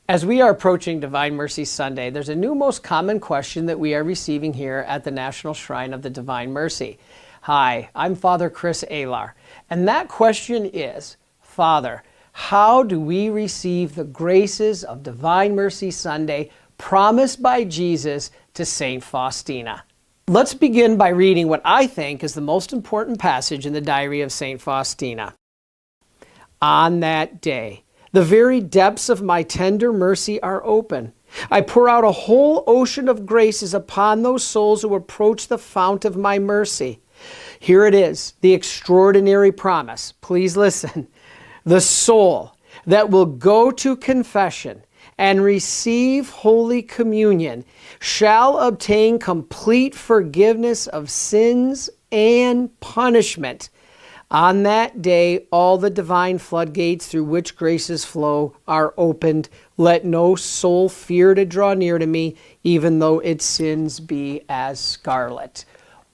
As we are approaching Divine Mercy Sunday, there's a new most common question that we are receiving here at the National Shrine of the Divine Mercy. Hi, I'm Father Chris Alar, and that question is, Father, how do we receive the graces of Divine Mercy Sunday promised by Jesus to St. Faustina? Let's begin by reading what I think is the most important passage in the diary of St. Faustina. On that day, the very depths of my tender mercy are open. I pour out a whole ocean of graces upon those souls who approach the fount of my mercy. Here it is, the extraordinary promise. Please listen. The soul that will go to confession and receive Holy Communion shall obtain complete forgiveness of sins and punishment. On that day, all the divine floodgates through which graces flow are opened. Let no soul fear to draw near to me, even though its sins be as scarlet.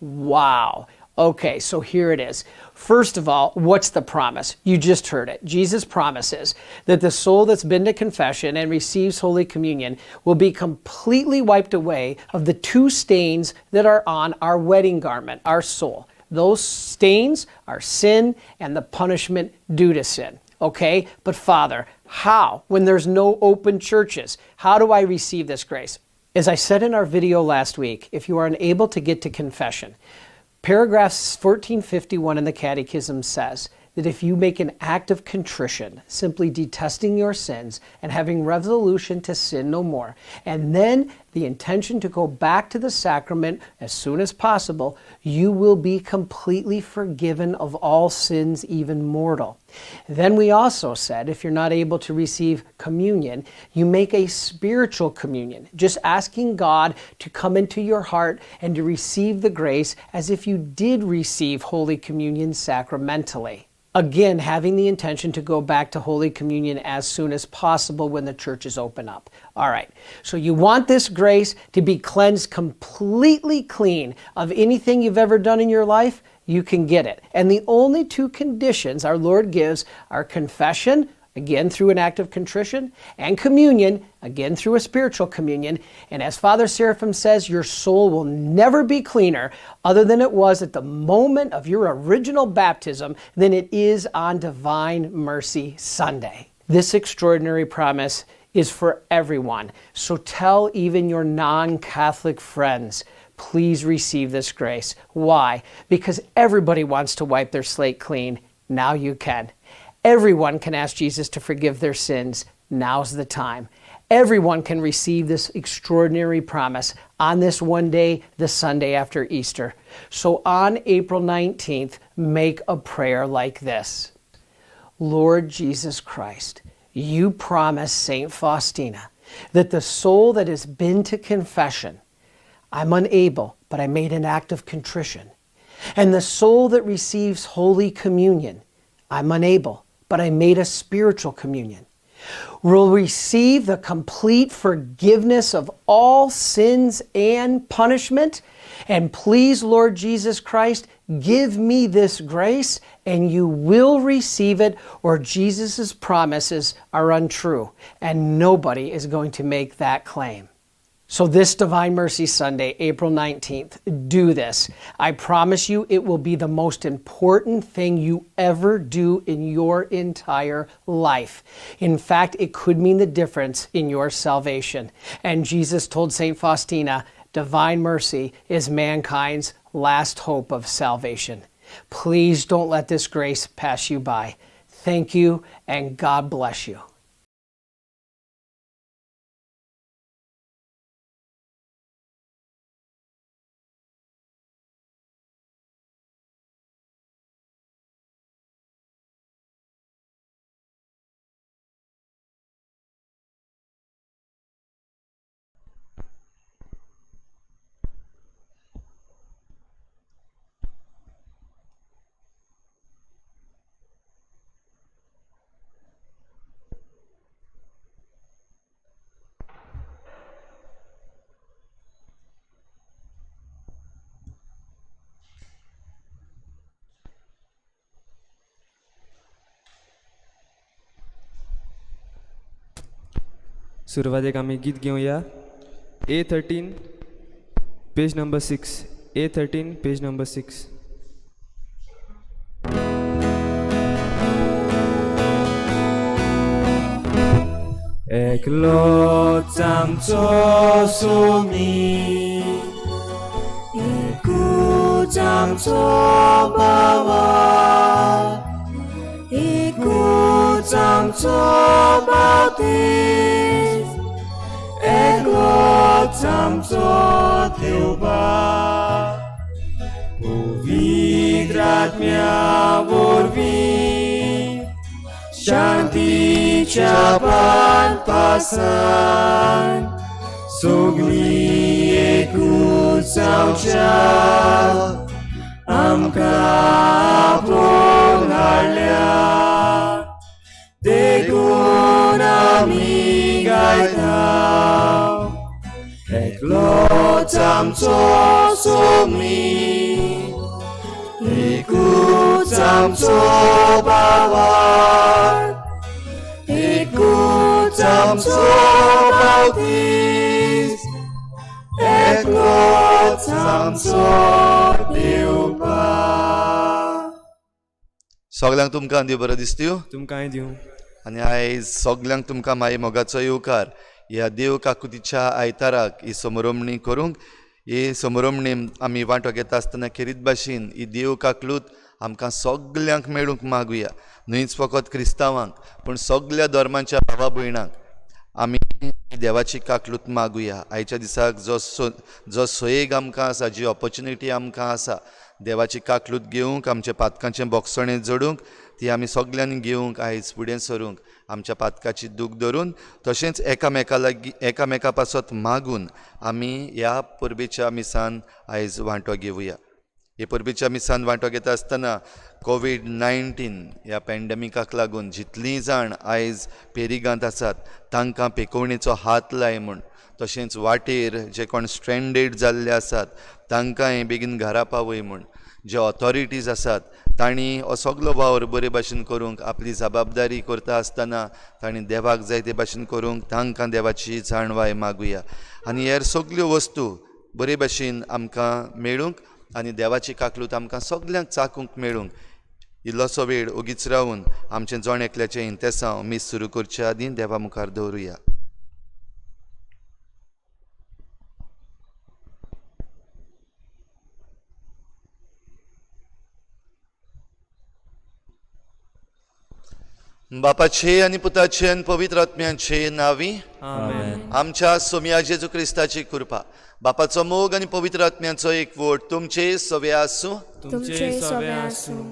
Wow. Okay, so here it is. First of all, what's the promise? You just heard it. Jesus promises that the soul that's been to confession and receives Holy Communion will be completely wiped away of the two stains that are on our wedding garment, our soul. Those stains are sin and the punishment due to sin. Okay, but Father, how? When there's no open churches, how do I receive this grace? As I said in our video last week, if you are unable to get to confession, paragraph 1451 in the Catechism says that if you make an act of contrition, simply detesting your sins and having resolution to sin no more, and then the intention to go back to the sacrament as soon as possible, you will be completely forgiven of all sins, even mortal. Then we also said if you're not able to receive communion, you make a spiritual communion, just asking God to come into your heart and to receive the grace as if you did receive Holy Communion sacramentally. Again, having the intention to go back to Holy Communion as soon as possible when the churches open up. All right, so you want this grace to be cleansed completely clean of anything you've ever done in your life, you can get it. And the only two conditions our Lord gives are confession, again through an act of contrition, and communion, again through a spiritual communion. And as Father Seraphim says, your soul will never be cleaner other than it was at the moment of your original baptism than it is on Divine Mercy Sunday. This extraordinary promise is for everyone. So tell even your non-Catholic friends, please receive this grace. Why? Because everybody wants to wipe their slate clean. Now you can. Everyone can ask Jesus to forgive their sins. Now's the time. Everyone can receive this extraordinary promise on this one day, the Sunday after Easter. So on April 19th, make a prayer like this. Lord Jesus Christ, you promised St. Faustina that the soul that has been to confession, I'm unable, but I made an act of contrition. And the soul that receives Holy Communion, I'm unable, but I made a spiritual communion, will receive the complete forgiveness of all sins and punishment. And please, Lord Jesus Christ, give me this grace, and you will receive it, or Jesus' promises are untrue, and nobody is going to make that claim. So this Divine Mercy Sunday, April 19th, do this. I promise you it will be the most important thing you ever do in your entire life. In fact, it could mean the difference in your salvation. And Jesus told St. Faustina, Divine Mercy is mankind's last hope of salvation. Please don't let this grace pass you by. Thank you, and God bless you. सुरवातेक आमी गीत घेवया. A 13 page number 6. A 13 page number 6. एकलोच आमचो सोमी, एकूच आमचो बाबा, एकूच आमचो बाप्तीस्त, एकलोच आमचो देवबा, पवित्र आत्म्या वरवीं शांतीच्या पान पासान सगळीं एकूच जावच्या आमकां आपोवन हाडल्या, देखून आमी गायता, एकलोच आमचो सोमी, एकूच आमचो बाबा, एकूच आमचो बाप्तीस्त, एकलोच आमचो देवबा. सगल्यांक तुमकां देव बरो दिसत्यो. तुमकांय दिवं. आनी आयज सगल्यांक तुमकां माई मोगाचो येवकार ह्या देव काकुतीच्या आयताराक ही समरोमणी करूंक. ही समरोमणी आमी वांटो घेता आसतना खेरीत भाशेन ही देव काकलूत आमकां सगल्यांक मेळूंक मागुया, न्हूच फकत क्रिस्तांवांक पूण सगल्या धर्मांच्या भावा भयणांक आमी देवाची काकलूत मागुया. आयच्या दिसाक जो सोयेग आमकां आसा, जी ऑपॉर्चुनिटी आमकां आसा देवाची काकलूत घेवंक, आमच्या पातकांचें बोगसणें जोडूंक, ती आमी सगल्यांनी घेवंक आयज फुडें सरूंक, आमच्या पातकाची दूख धरून तशेंच एकामेका लागीं एकामेका पासत मागून आमी ह्या परबेच्या मिसान आयज वांटो घेवया. हे परबेच्या मिसान वांटो घेता आसतना कोवीड-19 ह्या पॅन्डेमिकाक लागून जितलीं जाण आयज पेरिगांत आसात तांकां पेकोवणेचो हात लाय म्हूण, तशेंच वाटेर जे कोण स्ट्रेंडेड जाल्ले आसात तांकांय बेगीन घरा पावय म्हूण, जे ऑथॉरिटीज आसात तांणी हो सगलो वावर बरे भाशेन करूंक आपली जबाबदारी करता आसतना तांणी देवाक जाय ते भाशेन करूंक तांकां देवाची जाणवाय मागुया. आनी हेर सगल्यो वस्तू बरे भाशेन आमकां मेळूंक आनी देवाची काकलूत आमकां सगल्यांक चाकूंक मेळूंक इल्लोसो वेळ ओगीच रावून आमचें जण एकल्याचें इंतेसांव मीस सुरू करचे आदीं देवा मुखार दवरुया. बापाचे आनी पुताचे आनी पवित्र आत्म्याचे नांवी आमेन. आमच्या सोमया जेजू क्रिस्ताची कृपा, बापाचो मोग आनी पवित्र आत्म्याचो एकवट तुमचे सवे आसूं. तुमचे सवे आसूं.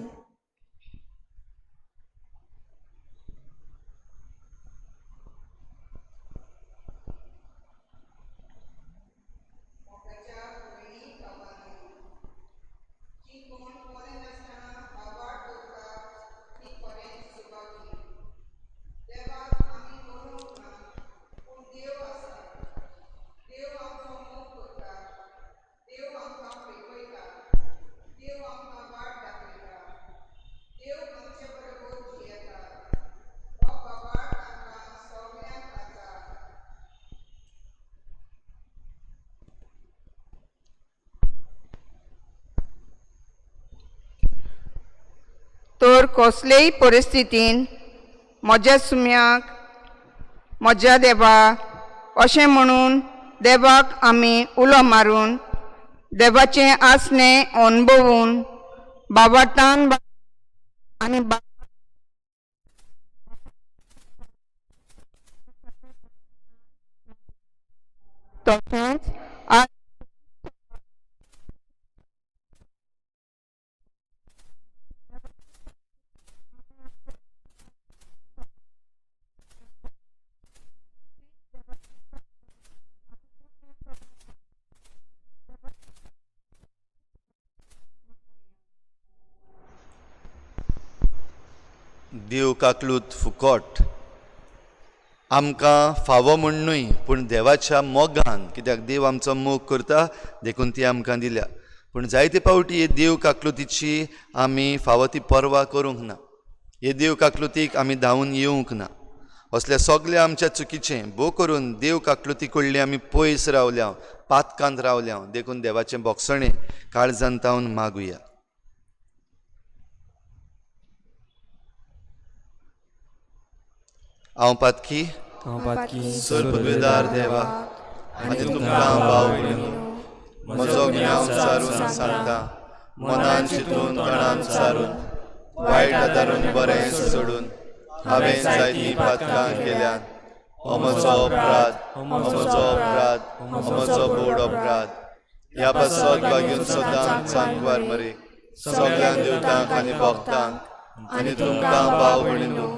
तर कसलेय परिस्थितीन म्हज्या सुम्याक म्हज्या देवा अशें म्हणून देवाक आमी उलो मारून देवाचें आसणें अणभवून बाबाटान आनी तशेंच देव काकलूत फुकट आमकां फावो म्हूण न्हय पूण देवाच्या मोगान, कित्याक देव आमचो मोग करता देखून ती आमकां दिल्या. पूण जायते फावटी हे देव काकलुतीची आमी फावो ती पर्वा करूंक ना, हे देव काकलुतीक आमी धांवून येवंक ना. असल्या सगल्या आमच्या चुकीचें भोव करून देव काकलुती कडली आमी पयस रावल्या, पातकांत रावल्या, देखून देवाचें बोगसणें काळजान तावन मागुया. हांव पातकी हांव पातकी सरपदवेदार देवा आनी तुमकां भाव भयणींनो म्हजो गुन्यांव सारून सांगता, मनान चिंतून तणान सारून वायट आदारून बरें सोडून हांवें जायतीं पातकां केल्यात. हो म्हजो अपराध, हो म्हजो अपराध, हो म्हजो बोड अपराध. ह्या पासत बागीन सदां सांकवार मरे सगळ्या देवतांक आनी भक्तांक आनी तुमकां भाव भयणींनो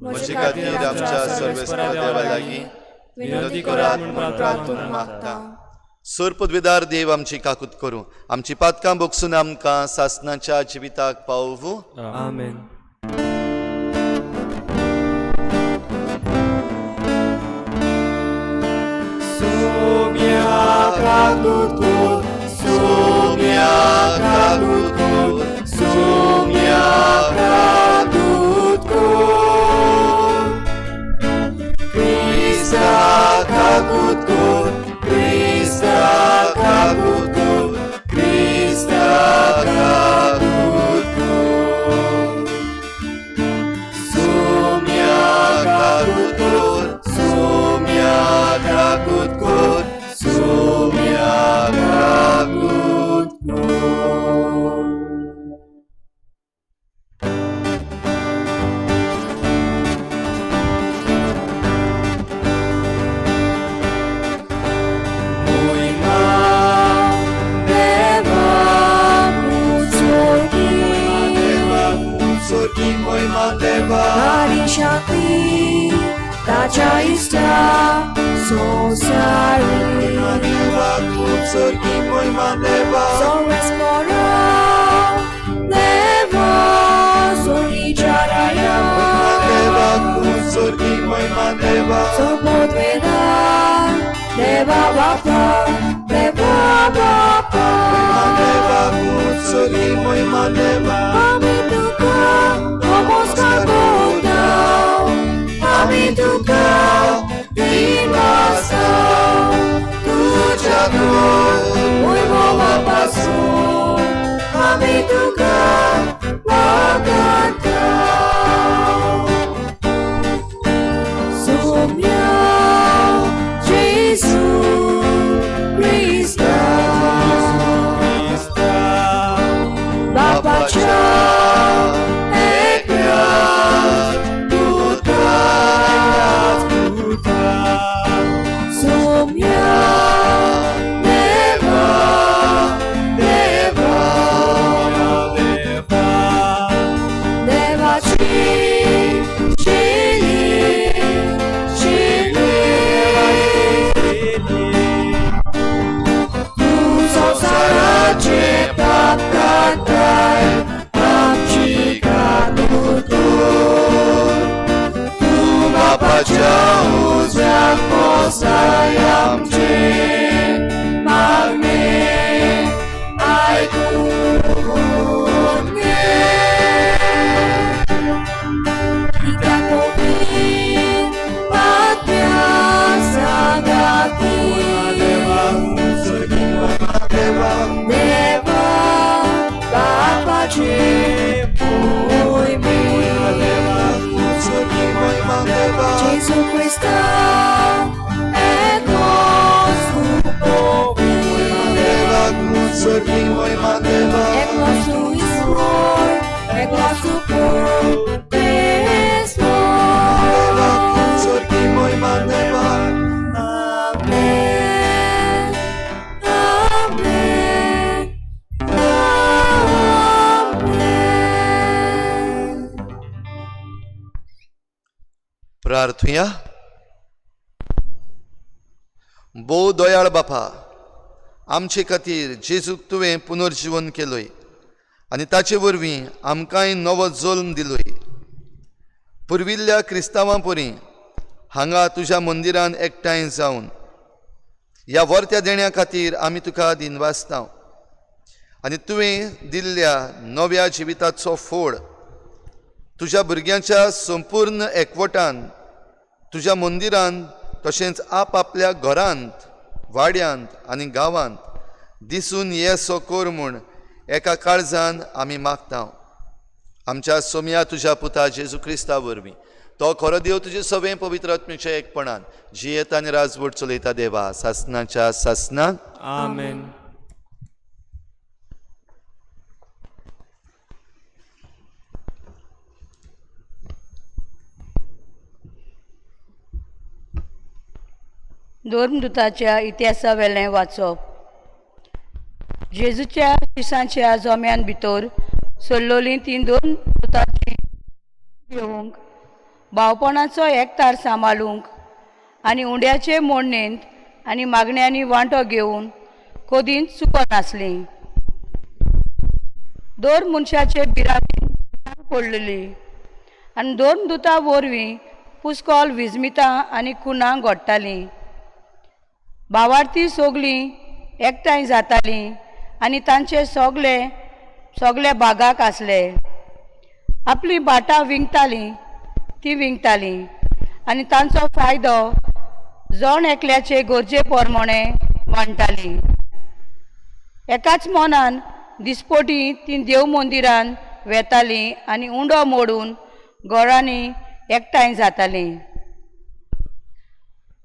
म्हजे खातीर आमच्या सर्वेस्पर देवा लागीं विनंती करात म्हूण प्रार्थून मागता. सरपदवेदार देव आमची काकूत करूं, आमची पातकां बोगसून आमकां सासनाच्या जिविताक पावोवूं. आमेन. Sumia kakut, sumia kakut, Krista kakut, Krista kakut, Krista kakut, Sumia kakut, sumia kakut, sumia kakut. Shakti, Tacha Ista, so sorry. So respora, never, so icharaya. So podveda, deva bapa, deva bapa. Amituka, omoska kota, amituka, dimasa, tujaku, uimowa pasu, amituka, wakata. Sumya, Jesu Krista, Bapacha, Ekya, Tuta, Sumya, Deva, Deva, Deva Chi, Chili, Chili, Tu sosarache papkatai, papchikanutur. Tu bapacha uzyak posayamche, magne aikunge. Ikapovin patya sagati. Deva Bapachi Puimi Jesu Christa e nostru E nostru izvor, e nostru Amen, Amen, Amen. प्रार्थुया. भोव दयाळ बापा, आमचे खातीर जेजूक तुवें पुनर्जिवन केलोय आनी ताचे वरवीं आमकांय नवो जल्म दिलोय. पुर्विल्ल्या क्रिस्तांवां परी हांगा तुज्या मंदिरान एकठांय जावन ह्या वर्त्या देण्या खातीर आमी तुका दिनवासता आनी तुवें दिल्ल्या नव्या जिविताचो फोड तुज्या भुरग्यांच्या संपूर्ण एकवटान तुज्या मंदिरांत तशेंच आपआपल्या घरांत, वाड्यांत आनी गांवांत दिसून येसो कर म्हूण एका काळजान आमी मागता. आमच्या सोमया तुज्या पुता जेजू क्रिस्ता वरवीं, तो खरो देव तुजे सवें पवित्र आत्म्याच्या एकपणान जियेता आनी राजवट चलयता देवा सासनाच्या सासनाक. आमेन. धर्मदुताच्या इतिहासावेलें वाचप. जेजूच्या शिसांच्या जोम्यान भितर सोल्लोलीं तीं दोन दुताची घेवंक, भावपणाचो एकतार सांबाळूंक आनी उंड्याचे मोडणेंत आनी मागण्यांनी वांटो घेवन कदींच चुकनासलीं. दोन मनशाचे बिरातीन पडलेली आनी दोन दुता वरवीं पुस्कोल विजमितां आनी खुणां घडटालीं. भावार्थी सगलीं एकठांय जातालीं आनी तांचे सगले सगल्या भागाक आसले. आपलीं भाटां विंकतालीं ती विंकतालीं आनी तांचो फायदो जण एकल्याचे गरजे प्रमाणे वांट्टालीं. एकाच मनान दिसपोटी तीं देव मंदिरान वेतालीं आनी उंडो मोडून घरांनी एकठांय जातालीं.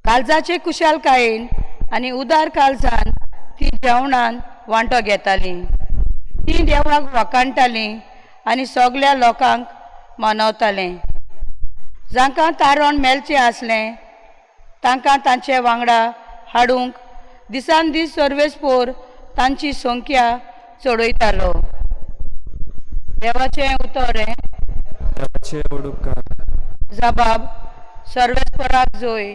काळजाचे कुशालकायेन आनी उदार काळजान ती जेवणान वांटो घेतालीं. तीं देवाक वाखाणटालीं आनी सगल्या लोकांक मनवतालें. जांकां तारण मेळचें आसलें तांकां तांचे वांगडा हाडूंक दिसान दीस सर्वेस्पोर तांची संख्या चडयतालो. देवाचें उतर हें. देवाचे उपकार. जबाब सर्वेस्पराक जोय.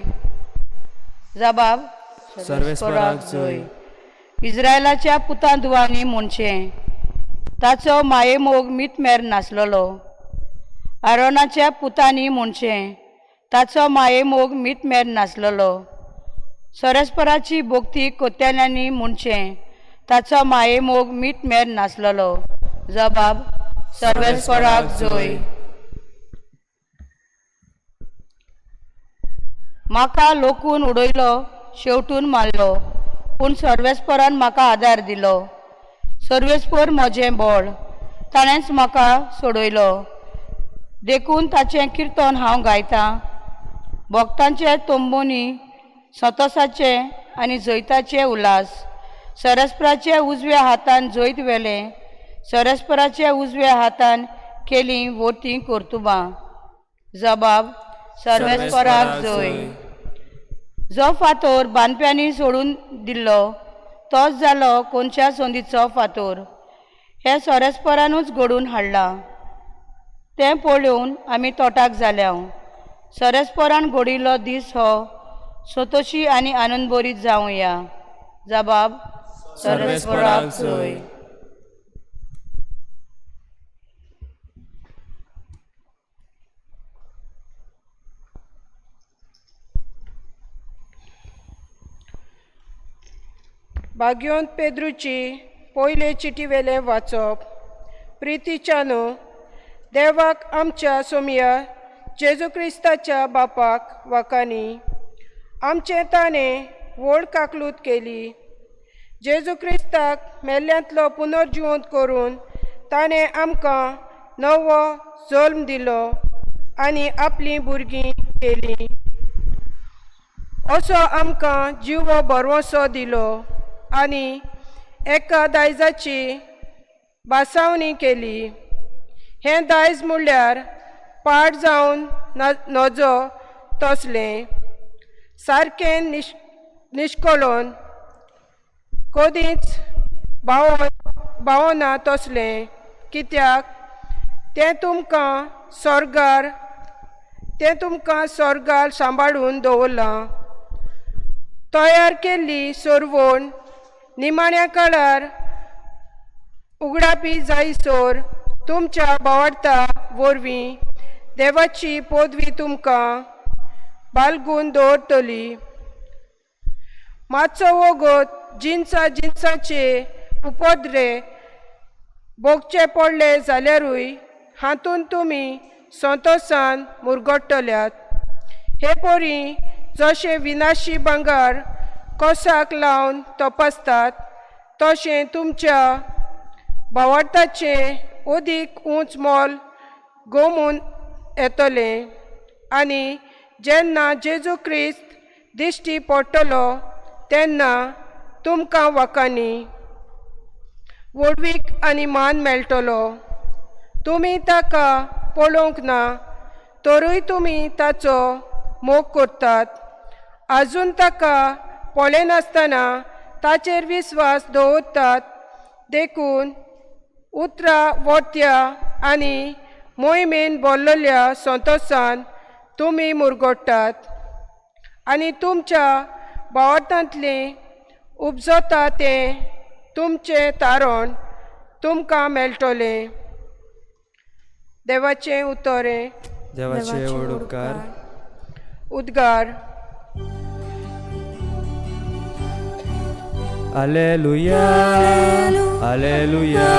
जबाब सर्वेस्पराक जोय. इस्रायलाच्या पुतां दुवांनी म्हणचें, ताचो मायेमोग मितमेर नासलेलो. आरोनाच्या पुतांनी म्हणचें, ताचो मायेमोग मितमेर नासलेलो. सरस्पराची भोक्ती कोत्याल्यांनी म्हणचें, ताचो मायेमोग मितमेर नासलेलो. जबाब सर्वेस्पराक जोय. म्हाका लोकून उडयलो, शेवटून मारलो, पूण सर्वेस्परान म्हाका आदार दिलो. सर्वेस्पर म्हजें बळ, ताणेंच म्हाका सोडयलो. देखून ताचें किर्तन हांव गायतां. भक्तांचे तंबोनी सतोसाचे आनी जैताचे उल्हास. सरस्पराचे उजव्या हातान जैत व्हेलें, सरस्पराच्या उजव्या हातान केलीं वोतीं कर्तुबां. जबाब सर्वेस्पराक जोय. जो फातोर बांदप्यांनी सोडून दिल्लो तोच जालो कोनच्या संदीचो फातोर. हें सोरेस्परानूच घडून हाडलां, तें पळोवन आमी तोटाक जाल्या. सोरेस्परान घडिल्लो दीस हो संतोशी आनी आनंदभरीत जावया. जबाब सर्वेस्पराक जोय. भाग्योंत पेद्रूची पयले चिटीवेलें वाचप. प्रितीच्यानो, देवाक आमच्या सोमया जेजू क्रिस्ताच्या बापाक वाकानी आमचें ताणें व्हड काकलूत केली. जेजू क्रिस्ताक मेल्ल्यांतलो पुनर्जिवंत करून ताणें आमकां नवो जल्म दिलो आनी आपलीं भुरगीं केलीं. असो आमकां जिवो भरवंसो दिलो आनी एका दायजाची बासावणी केली. हें दायज म्हणल्यार पाड जावन नजो तसलें सारकें निश्कलोन कदींच बावना तसलें, कित्याक तें तुमकां स्वर्गार सांबाळून दवरलां. तयार केल्ली सोरवण निमाण्या काळार उगडापी जायसर तुमच्या भावार्ता वरवीं देवाची पदवी तुमकां बालगून दवरतली. मातसो वगत जिनसा जिनसाचे उपद्रे भोगचे पडले जाल्यारूय हातूंत तुमी संतोसान मुरगट्टल्यात. हे पोरी जशें विनाशी भांगर कोसाक लावन तपासतात तशें तुमच्या भावार्थाचें अदीक उंच मोल गोमून येतलें आनी जेन्ना जेजू क्रिस्त दिश्टी पडटलो तेन्ना तुमकां वाकांनी व्हडवीक आनी मान मेळटलो. तुमी ताका पळोवंक ना तरूय तुमी ताचो मोग करतात. आजून ताका पळयनासतना ताचेर विस्वास दवरतात. देखून उतरां वोत्या आनी मोहिमेन बोल्लल्या संतोसान तुमी मुरगोट्टात आनी तुमच्या भावार्थांतलें उपजता तें तुमचें तारण तुमकां मेळटलें. देवाचें उतरें. देवाचे व्हड उपकार. उद्गार. Alleluia, Alleluia,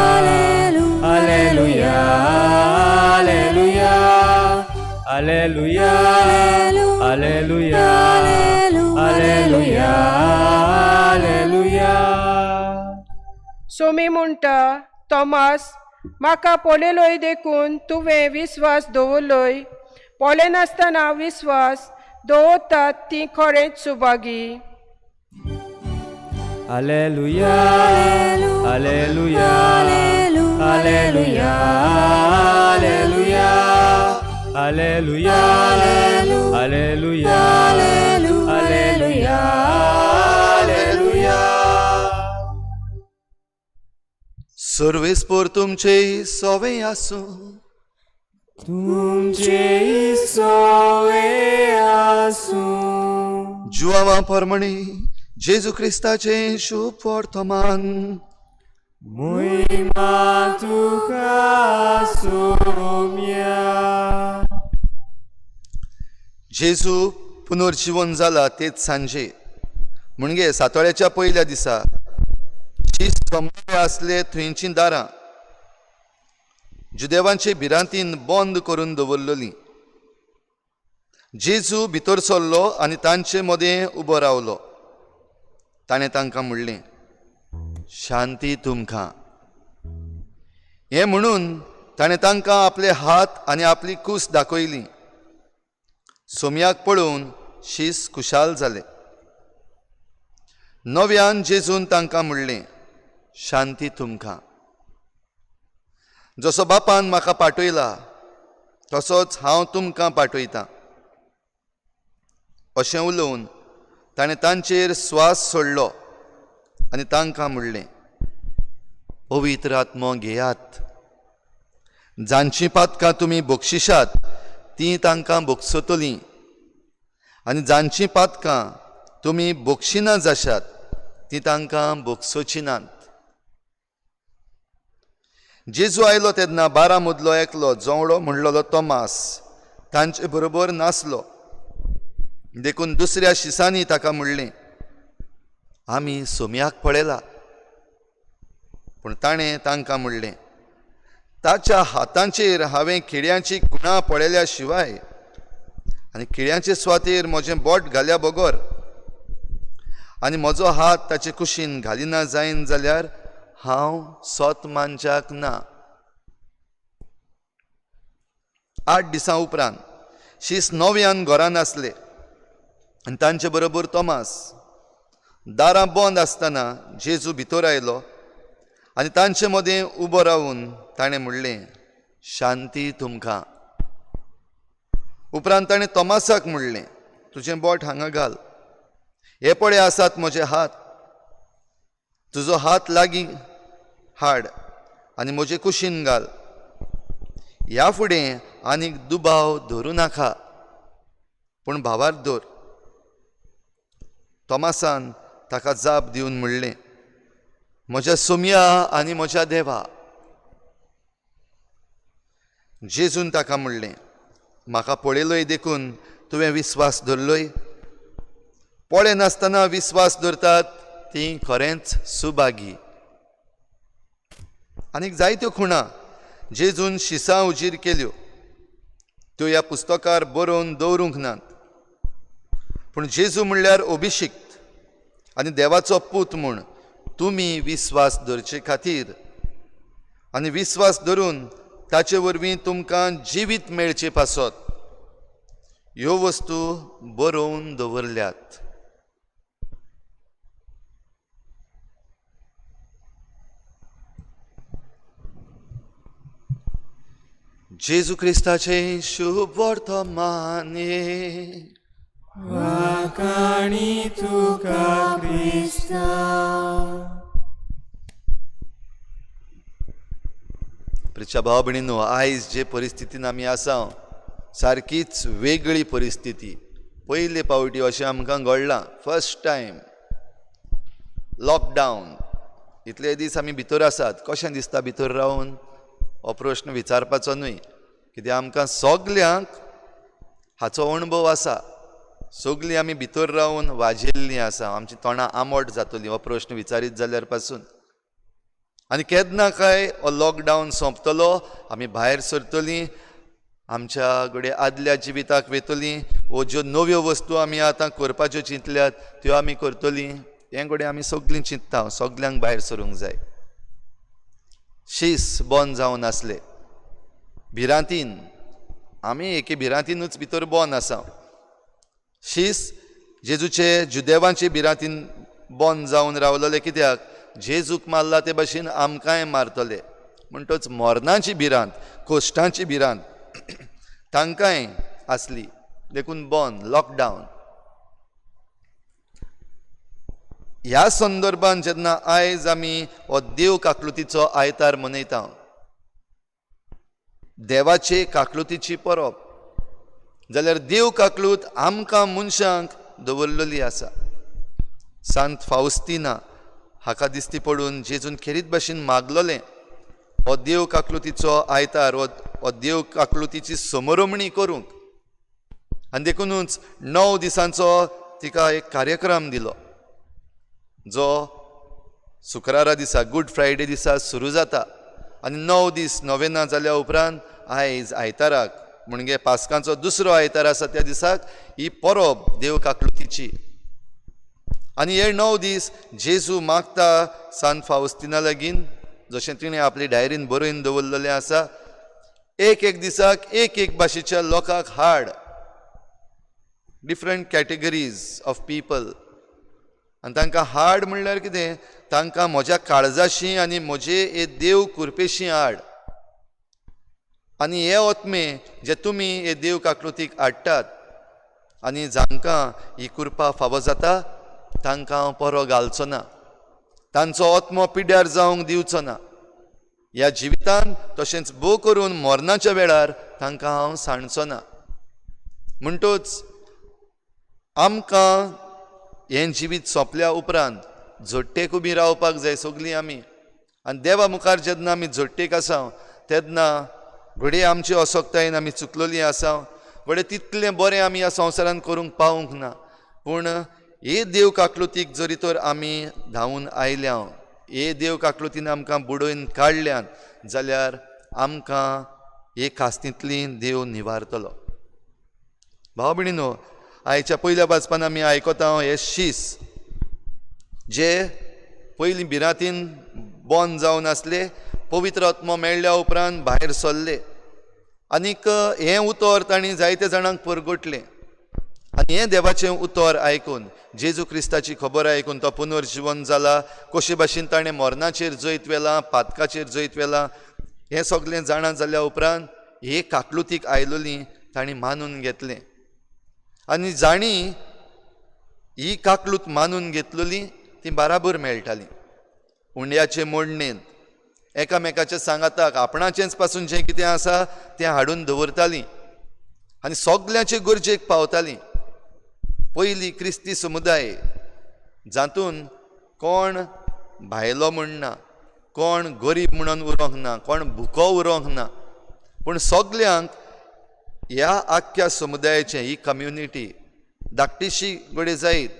Alleluia, Alleluia, Alleluia, Alleluia, Alleluia, Alleluia. Somi म्हणटा, तॉमास म्हाका पळयलोय देखून तुवें विस्वास दवरलोय. पळयनासतना विस्वास दवरतात ती खरेंच Subhagi. Alleluia, Alleluia, Alleluia, Alleluia, Alleluia, Alleluia, Alleluia, Alleluia. सर्वेस्पोर तुमचे सोवे आसूं. तुमचे सोवे आसूं. जुआवा परमणी जेजू क्रिस्ताचें शुभ वर्तमान. मोहिमा तुका सोम्या. जेजू पुनर्जिवन जाला तेच सांजे म्हणजे सातोळ्याच्या पयल्या दिसा शीस जमले आसले थंयचीं दारां जुदेवांचे भिरांतीन बंद करून दवरलेलीं. जेजू भितर सरलो आनी तांचे मदें उबो रावलो. ताणें तांकां म्हणलें, शांती तुमकां. हें म्हणून ताणें तांकां आपले हात आनी आपली कूस दाखयली. सोमयाक पळोवन शीस खुशाल जाले. नव्यान जेजून तांकां म्हणलें, शांती तुमकां. जसो बापान म्हाका पाठयला तसोच हांव तुमकां पाठयतां. अशें उलोवन ताणें तांचेर स्वास सोडलो आनी तांकां म्हणलें, पवित्र आत्मो घेयात. जांचीं पातकां तुमी बक्षिशात तीं तांकां बक्षतलीं आनी जांचीं पातकां तुमी बक्षिना जाशात तीं तांकां बक्षोचीं नात. जेजू आयलो तेन्ना 12 मदलो एकलो जोवळो म्हणलेलो तोमास तांचे बरोबर नासलो. देखून दुसऱ्या शिसांनी ताका म्हणलें, आमी सोमयाक पळयला. पूण ताणें तांकां म्हणलें, ताच्या हातांचेर हांवें किड्यांची खुणां पळयल्या शिवाय आनी किड्यांचे सुवातेर म्हजें बोट घाल्या बगर आनी म्हजो हात ताचे कुशीन घालिना जायन जाल्यार हांव सोत मानच्याक ना. 8 दिसां उपरांत शीस नव्यान घरान आसले आनी तांचे बरोबर तोमास. दारां बंद आसतना जेजू भितर आयलो आनी तांचे मदें उबो रावून ताणें म्हणलें, शांती तुमकां. उपरांत ताणें तोमासाक म्हणलें, तुजें बोट हांगा घाल, हे पळय आसात म्हजे हात, तुजो हात लागीं हाड आनी म्हजे कुशीन घाल. ह्या फुडें आनीक दुबाव धरूं नाका, पूण भावार दवर. तोमासान ताका जाप दिवन म्हणलें, म्हज्या सोमया आनी म्हज्या देवा. जेजून ताका म्हणलें, म्हाका पळयलोय देखून तुवें विस्वास धरलोय. पळयनासतना विस्वास धरतात ती खरेंच सुभागी. आनीक जायत्यो खुणां जेजून शिसां उजीर केल्यो, त्यो ह्या पुस्तकार बरोवन दवरूंक नात. पूण जेजू म्हणल्यार अभिशिक्त आनी देवाचो पूत म्हूण तुमी विस्वास धरचे खातीर आनी विस्वास धरून ताचे वरवीं तुमकां जिवीत मेळचे पासत ह्यो वस्तू बरोवन दवरल्यात. जेजू क्रिस्ताचें शुभ वर्तमान. वाखाणी तुका क्रिस्ता. प्रिच्या भाव भयणीनो, आयज जे परिस्थितीन आमी आसा सारकीच वेगळी परिस्थिती. पयले पावटी अशें आमकां घडलां, फर्स्ट टायम लॉकडावन. इतले दीस आमी भितर आसात, कशें दिसता भितर रावन? हो प्रश्न विचारपाचो न्हय, कित्याक आमकां सगल्यांक हाचो अणभव आसा. सगलीं आमी भितर रावन वाजेल्लीं आसा, आमची तोंडां आंबट जातलीं हो प्रश्न विचारीत जाल्यार पासून. आनी केन्ना काय हो लॉकडावन सोंपतलो, आमी भायर सरतलीं, आमच्या घडये आदल्या जिविताक वेतलीं, वो ज्यो नव्यो वस्तू आमी आतां करपाच्यो चिंतल्यात त्यो आमी करतलीं. हें घडये आमी सगलीं चिंतता, सगल्यांक भायर सरूंक जाय. शीस बंद जावन आसले भिरांतीन, आमी एके भिरांतीनूच भितर बंद आसा. शीस जेजूचे जुदेवांचे भिरांतीन बंद जावन रावलेले, कित्याक जेजूक मारला ते भाशेन आमकांय मारतले. म्हणटच मरणाची भिरांत, कश्टांची भिरांत तांकांय आसली, देखून बंद लॉकडावन. ह्या संदर्भान जेन्ना आयज आमी हो देव काकलुतीचो आयतार मनयता, देवाचे काकलुतीची परब, जाल्यार देव काकलूत आमकां मनशांक दवरलेली आसा. सांत फावस्तिना हाका दिश्टी पडून जेजून खेरीत भाशेन मागलोलें, हो देव काकलुतीचो आयतार, हो देव काकलुतीची समरमणी करूंक. आनी देखुनूच 9 दिसांचो तिका एक कार्यक्रम दिलो, जो शुक्रारा दिसा, गुड फ्रायडे दिसा सुरू जाता आनी 9 दीस नोवेना जाल्या उपरांत आयज आयताराक, म्हणजे पास्कांचो दुसरो आयतार आसा त्या दिसाक ही परब देव काकलुतीची. आनी हे 9 दीस जेजू मागता सांत फावस्तिना लागीं, जशें तिणें आपली डायरीन बरोवन दवरलेलें आसा, एक एक दिसाक एक एक भाशेच्या लोकांक हाड, डिफरंट कॅटेगरीज ऑफ पीपल. आनी तांकां हाड म्हणल्यार कितें, तांकां म्हज्या काळजाशी आनी म्हजे हे देव कुरपेशी हाड. आनी हे ओतमे जे तुमी हे देव काकलुतीक हाडटात आनी जांकां ही कुरपा फावो जाता तांकां हांव परो घालचो ना, तांचो आत्मो पिड्यार जावंक दिवचो ना ह्या जिवितान, तशेंच भोव करून मरणाच्या वेळार तांकां हांव सांडचो ना. म्हणटच आमकां हें जिवीत सोंपल्या उपरांत झोट्टेक उबी रावपाक जाय सगलीं आमी. आनी देवा मुखार जेन्ना आमी झोट्टेक आसा तेन्ना घडये आमचे असक्तायेन आमी चुकलोलीं आसा, घडये तितलें बरें आमी ह्या संवसारान करूंक पावूंक ना, पूण हे देव काकलुतीक जरी तर आमी धांवून आयल्या, हे देव काकलुतीन आमकां बुडोवन काडल्यान जाल्यार आमकां हे कास्तींतली देव निवारतलो. भाव भयणीनो, आयच्या पयल्या वाचपान आमी आयकता हे शीस जे पयलीं भिरांतीन बंद जावन आसले, पवित्र आत्मो मेळ्ळ्या उपरांत भायर सरले आनीक हें उतर तांणी जायते जाणांक परगटलें. आनी हें देवाचें उतर आयकून, जेजू क्रिस्ताची खबर आयकून तो पुनर्जिवन जाला, कशे भाशेन ताणें मरणाचेर जैत व्हेलां, पातकाचेर जैत व्हेलां, हें सगळें जाणा जाल्या उपरांत हे काकलुतीक आयलोली तांणी मानून घेतलें. आनी जाणी ही काकलूत मानून घेतलेली ती बाराबर मेळटाली. उंड्याचे मोडणेंत एकामेकाच्या सांगाताक आपणाचेंच पासून जें कितें आसा तें हाडून दवरतालीं आनी सगल्यांचे गरजेक पावतालीं. पयली क्रिस्ती समुदाय जातून कोण भायलो म्हण ना, कोण गरीब म्हणून उरोंक ना, कोण भुको उरोंक ना, पूण सगल्यांक ह्या आख्ख्या समुदायाचें ही कम्युनिटी धाकटीशी घडये जायत,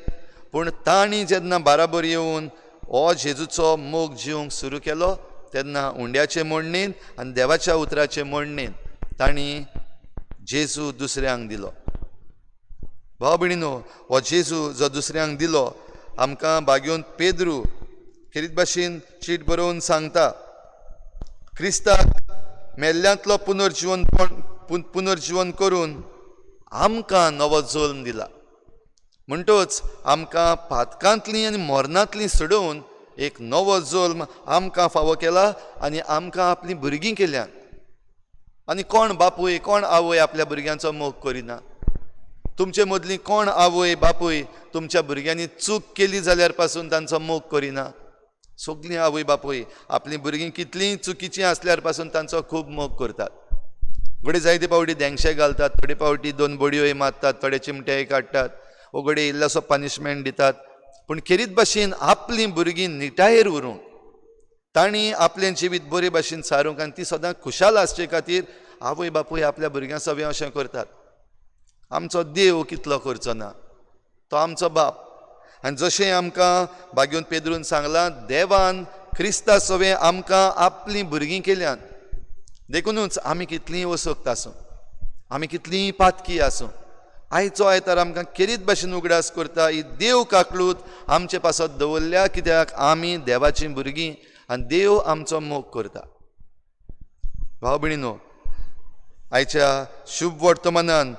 पूण तांणी जेन्ना बाराबर येवन हो जेजूचो मोग जिवंक सुरू केलो तेन्ना उंड्याचे मोडणेन आनी देवाच्या उतराचे मोडणेन तांणी जेजू दुसऱ्यांक दिलो. भाव भयणीनो, हो जेजू जो दुसऱ्यांक दिलो, आमकां बागेवन पेद्रू खेरीत भाशेन चीट बरोवन सांगता, क्रिस्ताक मेल्ल्यांतलो पुनर्जिवन करून आमकां नवो जल्म दिला. म्हणटच आमकां पातकांतली आनी मरणांतली सोडोवन एक नवो जल्म आमकां फावो केला आनी आमकां आपलीं भुरगीं केल्यात. आनी कोण बापूय कोण आवय आपल्या भुरग्यांचो मोग करिना? तुमचे मदलीं कोण आवय बापूय तुमच्या भुरग्यांनी चूक केली जाल्यार पासून तांचो मोग करिना? सगलीं आवय बापूय आपलीं भुरगीं कितलीं चुकीचीं आसल्यार पासून तांचो खूब मोग करतात. घडये जायते फावटी धेंगशे घालतात, थोडे फावटी दोन बडयोय मारतात, थोडे चिमटेय काडटात, वो घडये इल्लोसो पनिशमेंट दितात, पूण खेरीत भाशेन आपलीं भुरगीं निटायेर उरूंक, तांणी आपलें जिवीत बरे भाशेन सारूंक आनी ती सदां खुशाल आसचे खातीर आवय बापूय आपल्या भुरग्यां सवें अशें करतात. आमचो देव कितलो करचो ना, तो आमचो बाप. आनी जशें आमकां बागेवन पेद्रून सांगलां, देवान क्रिस्ता सवें आमकां आपलीं भुरगीं केल्यात. देखुनूच आमी कितलींय वसक्त आसूं, आमी कितलींय पातकी आसूं, आयचो आयतार आमकां खेरीत भाशेन उगडास करता, ही देव काकलूत आमचे पासत दवरल्या, कित्याक आमी देवाचीं भुरगीं आनी देव आमचो मोग करता. भाव भयणीनो, आयच्या शुभ वर्तमानान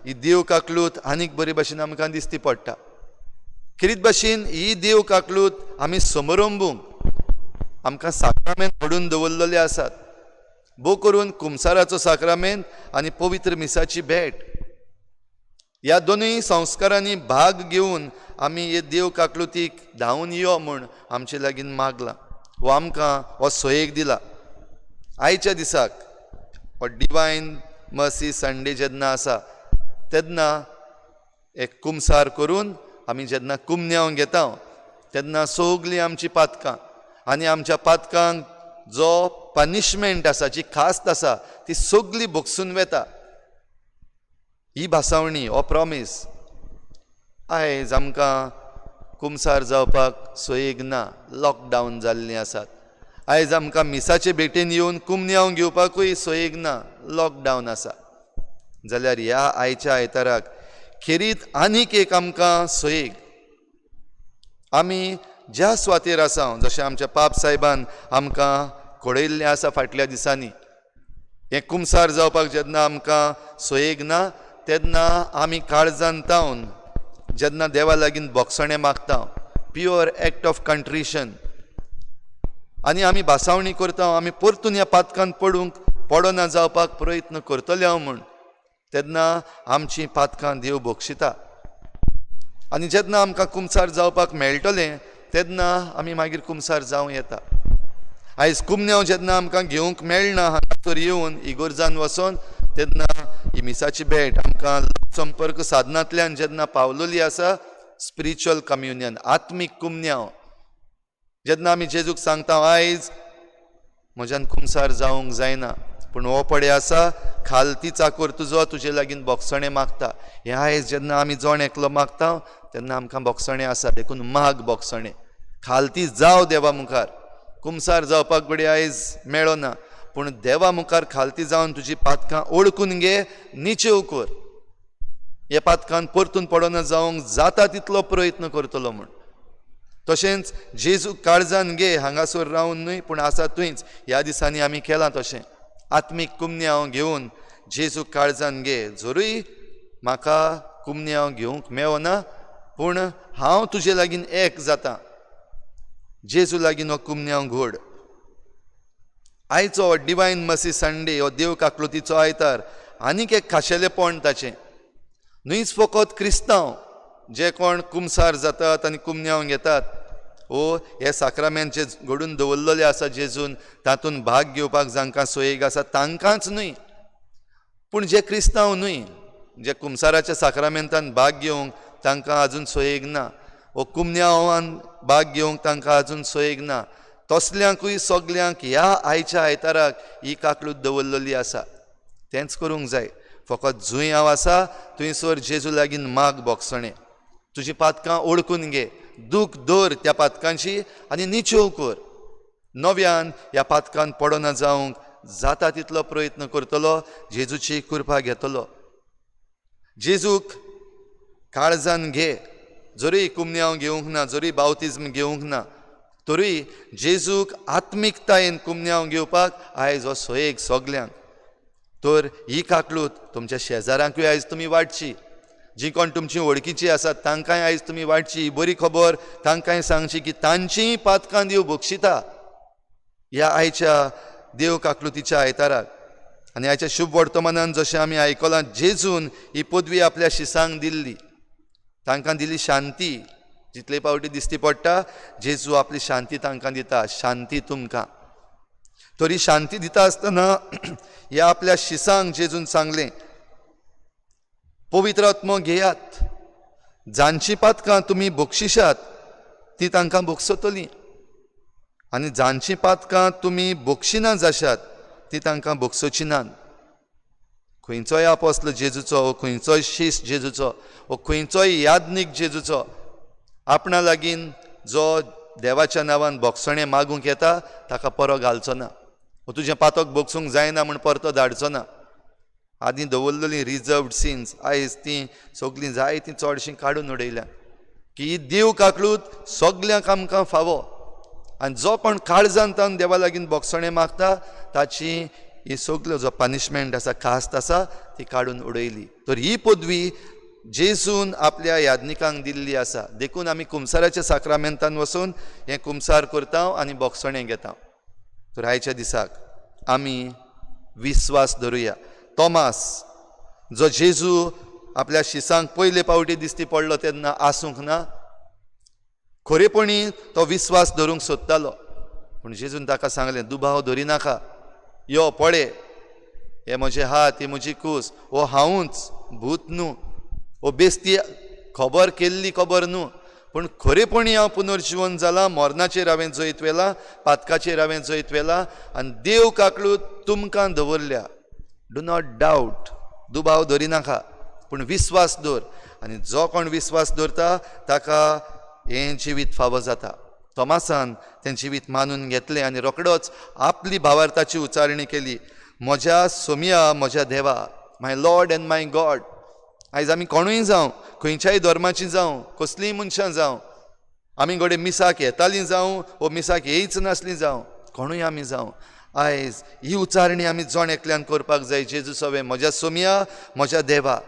ही देव काकलूत आनीक बरे भाशेन आमकां दिसती पडटा. खेरीत भाशेन ही देव काकलूत आमी समरंबूंक आमकां साक्रामेंत हाडून दवरलेले आसात. भोव करून कुमसाराचो साक्रामेंत आनी पवित्र मिसाची भेट, ह्या दोनूय संस्कारांनी भाग घेवन आमी हे देव काकलुतीक धांवून यो म्हूण आमचे लागीं मागलां, हो आमकां हो सोयेक दिला. आयच्या दिसाक हो डिवायन मर्सी संडे जेन्ना आसा तेन्ना एक कुमसार करून आमी जेन्ना कुमन्यांव घेता तेन्ना सगलीं आमची पातकां आनी आमच्या पातकांक जो पनिशमेंट आसा, जी खास्त आसा, ती सगली भोगसून वेता. ही भासावणी, हो प्रॉमीस आयज आमकां कुमसार जावपाक सोयेक ना, लॉकडावन जाल्लीं आसात. आयज आमकां मिसाचे भेटेन येवन कुमन्यांव घेवपाकूय सोयेक ना, लॉकडावन आसा. जाल्यार ह्या आयच्या आयताराक खेरीत आनीक एक आमकां सोयेक, आमी ज्या सुवातेर आसा, जशें आमच्या पाप सायबान आमकां कळयल्लें आसा फाटल्या दिसांनी, हें कुमसार जावपाक जेन्ना आमकां सोयेक ना तेन्ना आमी काळजान तावन जेन्ना देवा लागीं बोगसणें मागता, प्युअर एक्ट ऑफ कंट्रिशन, आनी आमी भासावणी करता, आमी परतून ह्या पातकान पडूंक पडना जावपाक प्रयत्न करतले हांव म्हूण, तेन्ना आमची पातकां देव बक्षिता. आनी जेन्ना आमकां कुमसार जावपाक मेळटलें तेन्ना आमी मागीर कुमसार जावं येता. आयज कुमन्यांव जेन्ना आमकां घेवंक मेळना हांगासर येवन इगोर्जान वचोन, तेन्ना ही मिसाची भेट आमकां संपर्क साधनांतल्यान जेन्ना पावलोली आसा, स्पिरिच्युअल कम्युनियन, आत्मीक कुमन्यांव, जेन्ना आमी जेजूक सांगता आयज म्हज्यान कुमसार जावंक जायना, पूण हो पडे आसा खालती चाकोर तुजो तुजे लागीं बोगसणें मागता, हें आयज जेन्ना आमी जण एकलो मागता तेन्ना आमकां बोगसणें आसा. देखून माग बोगसणें, खालती जाव देवा मुखार. कुमसार जावपाक घडये आयज मेळना, पूण देवा मुखार खालती जावन तुजी पातकां ओळखून घे, निचेव कर, ह्या पातकान परतून पडना जावंक जाता तितलो प्रयत्न करतलो म्हूण. तशेंच जेजू काळजान घे, हांगासर रावन न्हय पूण आसा थंयच. ह्या दिसांनी आमी केलां तशें, आत्मीक कुमन्यांव घेवन जेजू काळजान घे, जरूय म्हाका कुमन्यांव घेवंक मेळना पूण हांव तुजे लागीं एक जाता, जेजू लागीं हो कुमन्यांव घोड. आयचो डिवायन मर्सी संडे हो देव काकलुतीचो आयतार आनीक एक खाशेलेपण ताचें, न्हयच फकत क्रिस्तांव जे कोण कुमसार जातात आनी कुमन्यांव घेतात, ओ हे साक्रामेंत जे घडून दवरलेले आसा जेजून, तातूंत भाग घेवपाक जांकां सोयेक आसा तांकांच न्हय, पूण जे क्रिस्तांव न्हय, जे कुमसाराच्या साक्रामेंतान भाग घेवंक तांकां आजून सोयेक ना, वो कुमन्यांवान भाग घेवंक तांकां आजून सोयेक ना, तसल्यांकूय सगल्यांक ह्या आयच्या आयताराक ही काकलूत दवरलेली आसा. तेंच करूंक जाय. फकत जंय हांव आसा थंयसर जेजू लागीं माग बोगसणें, तुजी पातकां ओळखून घे, दूख दर त्या पातकांची आनी निचेव कर, नव्यान ह्या पातकान पडना जावंक जाता तितलो प्रयत्न करतलो, जेजूची कृपा घेतलो. जेजूक काळजान घे. जरूय कुमन्यांव घेवंक ना, जरूय बावतिज्म घेवंक ना, तरूय जेजूक आत्मिकतायेन कुमन्यांव घेवपाक आयज हो सोयेक सगल्यांक. तर ही काकलूत तुमच्या शेजारांकूय आयज तुमी वांटची, जी कोण तुमची वळखीची आसात तांकांय आयज तुमी वांटची. ही बरी खबर तांकांय सांगची की तांचीय पातकां देव बक्षिता ह्या आयच्या देव काकलुतीच्या आयताराक. आनी आयच्या शुभ वर्तमानान जशें आमी आयकलां, जेजून ही पदवी आपल्या शिसांक दिल्ली, तांकां दिली शांती. जितले पावटी दिसती पडटा जेजू आपली शांती तांकां दिता, शांती तुमकां. तरी शांती दिता आसतना ह्या आपल्या शिसांक जेजून सांगलें, पवित्र आत्मो घेयात, जांची पातकां तुमी बक्षिशात ती तांकां बक्षतलीं, आनी जांची पातकां तुमी बक्षिना जाशात ती तांकां बक्षोची नात. खंयचोय आपोस्ल जेजूचो, वो खंयचोय शीस जेजूचो, वो खंयचोय याज्ञीक जेजूचो आपणा लागीं जो देवाच्या नांवान बोगसणें मागूंक येता ताका परो घालचो ना, वो तुजें पातक बोगसूंक जायना म्हूण परतो धाडचो ना. आदीं दवरलेलीं रिजर्वड सिन्स आयज तीं सगलीं जायतीं चडशीं काडून उडयल्या की देव काकलूत सगल्यांक आमकां फावो. आनी जो कोण काळजान तावन देवा लागीं बोगसणें मागता ताची ही सगल्यो जो पनिशमेंट आसा, कास्त आसा, ती काडून उडयली. तर ही पदवी जेजून आपल्या याज्ञिकांक दिल्ली आसा. देखून आमी कुमसाराच्या साक्रामेंतान वचून हें कुमसार करता आनी बोगसणें घेता. तर आयच्या दिसाक आमी विस्वास धरुया. तोमास जो जेजू आपल्या शिसांक पयले पावटी दिसती पडलो तेन्ना आसूंक ना, खरेपणी तो विस्वास धरूंक सोदतालो, पूण जेजून ताका सांगलें, दुबाव धरिनाका, यो पळय, हे म्हजे हात, ही म्हजी कूस, हो हांवूच, भूत न्हू, हो बेस्ती खबर केल्ली खबर न्हू, पूण खरेपणी हांव पुनर्जिवन जालां, मरणाचेर हांवें जैत व्हेलां, पातकाचेर हांवें जैत व्हेलां, आनी देव काकलूत तुमकां दवरल्या. Do not doubt, दुबाव धरिनाका, पूण विस्वास दवर. आनी जो कोण विस्वास दवरता ताका हें जिवीत फावो जाता. तोमासान तें जिवीत मानून घेतलें आनी रोखडोच आपली भावार्थाची उच्चारणी केली, म्हज्या सोमया, म्हज्या देवा, my lord and my God. आयज आमी कोणूय जावं, खंयच्याय धर्माची जावं, कसलीय मनशां जावं, आमी घडये मिसाक येतालीं जावं वो मिसाक येयच नासलीं जावं, कोणूय आमी जावं, आयज ही उच्चारणी आमी जण एकल्यान करपाक जाय, जेजू सवें म्हज्या सोमया, म्हज्या देवा.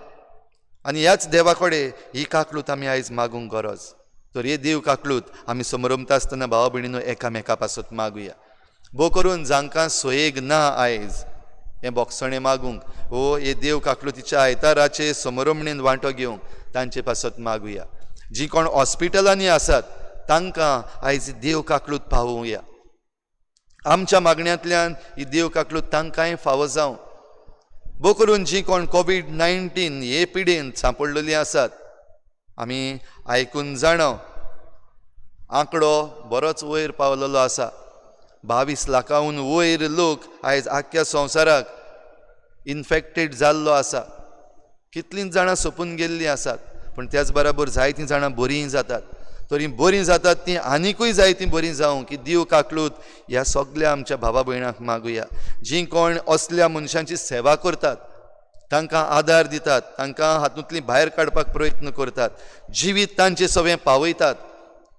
आनी ह्याच देवा कडेन ही काकलूत आमी आयज मागूंक गरज. तर हे देव काकलूत आमी समरमता आसतना भावा भयणीनो एकामेका पासत मागुया. भोव करून जांकां सोयेग ना आयज हें बोगसणें मागूंक, वो हे देव काकलुतीच्या आयताराचे समरमणेन वांटो घेवंक, तांचे पासत मागुया. जी कोण हॉस्पिटलांनी आसात तांकां आयज देव काकलूत पावोवया. आमच्या मागण्यांतल्यान ही देव काकलूत तांकांय फावो जावं. भोव करून जी कोण COVID-19 हे पिडेन सांपडलेलीं आसात, आमी आयकून जाणा आंकडो बरोच वयर पावलेलो आसा. 22 लाखाहून वयर लोक आयज आख्ख्या संवसाराक इन्फेक्टेड जाल्लो आसा. कितलीं जाणां सोंपून गेल्लीं आसात, पूण त्याच बराबर जायतीं जाणां बरीं जातात. तरी बरीं जातात तीं आनिकूय जायतीं बरीं जावं की देव काकलूत ह्या सगल्या आमच्या भावा भयणांक मागुया. जीं कोण असल्या मनशांची सेवा करतात, तांकां आदार दितात, तांकां हातूंतलीं भायर काडपाक प्रयत्न करतात, जिवीत तांचे सवें पावयतात,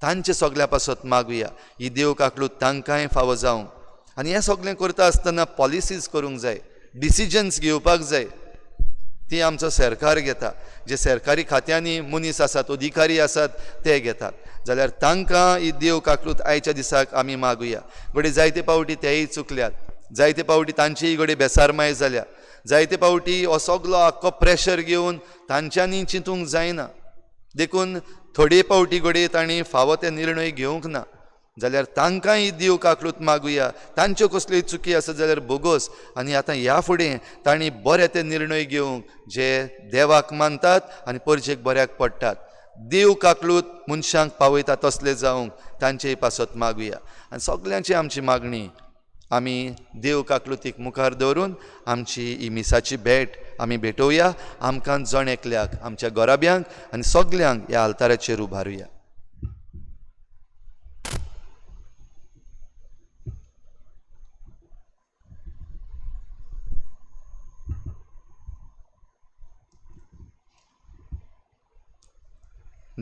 तांचे सगल्या पासत मागुया. ही देव काकलूत तांकांय फावो जावं. आनी हें सगळें करता आसतना पॉलिसीज करूंक जाय, डिसिजन्स घेवपाक जाय, ती आमचो सरकार घेता. जे सरकारी खात्यांनी मनीस आसात, अधिकारी आसात, ते घेतात. जाल्यार तांकां ही देव काकलूत आयच्या दिसाक आमी मागुया. घडये जायते पावटी तेय चुकल्यात, जायते पावटी तांचीय घडये बेसारमाय जाल्या, जायते पावटी हो सगलो आख्खो प्रेशर घेवन तांच्यांनी चिंतूंक जायना, देखून थोडे पावटी घडये तांणी फावो ते निर्णय घेवंक ना. जाल्यार तांकां ही देव काकलूत मागुया. तांच्यो कसल्यो चुकी आसत जाल्यार बोगोस, आनी आतां ह्या फुडें तांणी बरे ते निर्णय घेवंक जे देवाक मानतात आनी परजेक बऱ्याक पडटात. देव काकलूत मनशांक पावयता तसले जावंक तांचेय पासत मागुया. आनी सगल्यांची आमची मागणी आमी देव काकलुतीक मुखार दवरून आमची ही मिसाची भेट आमी भेटोवया. आमकां जण एकल्याक, आमच्या घराब्यांक आनी सगल्यांक ह्या आल्ताराचेर उबारुया.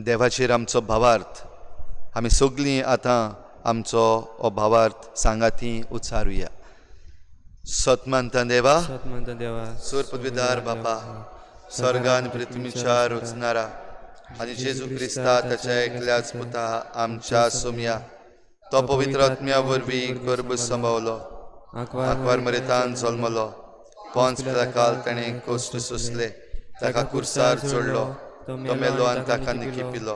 देवाचेर आमचो भावार्थ आमी सगळीं आतां आमचो हो भावार्थ सांगाती उच्चारुया. सत मानता देवा, सत मानता देवा, सूर पदवीदार बापा, स्वर्गान पृथ्वीच्या रचणारा आनी जेजू क्रिस्ता ताच्या एकल्याच पुता आमच्या सोमया, तो पवित्र आत्म्या वरवीं गर्भ सांबावलो, आंकवार मरेतान जल्मलो, पोंच काल ताणें कोश्ट सोंसले, ताका कुर्सार चडलो, तो मेलो आनी ताका निखिपिलो,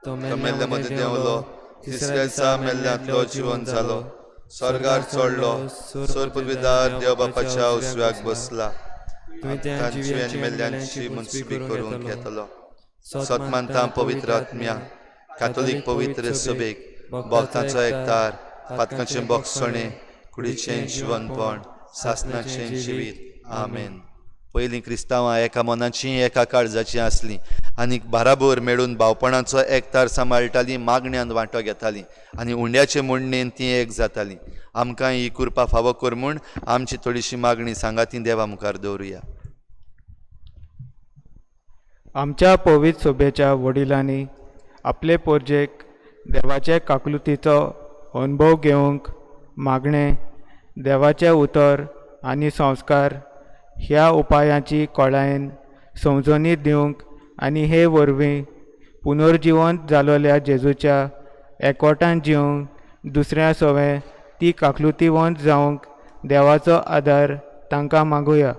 तो मेल्ल्या मदीं देंवलो, तिसऱ्या दिसा मेल्ल्यांतलो जिवन जालो, स्वर्गार चडलो, सोर पदवीदार देव बापाच्या उजव्याक बसला, तांची आनी मेल्ल्यांची मुन्सुबी करूंक येतलो. सत मानता पवित्र आत्म्या, कातोलीक पवित्र सभेक, भक्तांचो एकतार, पातकांचें बोगसणें, कुडीचें जिवनपण, सासनाचें जिवीत. आमेन. पयलीं क्रिस्तांवां एका मनाचीं एका काळजाचीं आसलीं आनी बाराबोर मेळून भावपणाचो एकतार सांबाळटालीं, मागण्यान वांटो घेतालीं आनी उंड्याचे मोडणेन तीं एक जातालीं. आमकां ही कृपा फावो कर म्हूण आमची थोडीशी मागणी सांगाती देवा मुखार दवरुया. आमच्या पवित्र सभेच्या वडिलांनी आपले पोरजेक देवाचे काकलुतीचो अणभव घेवंक मागणें, देवाचें उतर आनी संस्कार ह्या उपायांची खोलायेन समजणी दिवंक आनी हे वरवीं पुनर्जिवंत जालोल्या जेजूच्या एकवटान जिवंक दुसऱ्या सवें ती काकलुतीवंत जावंक देवाचो आदार तांकां मागुया.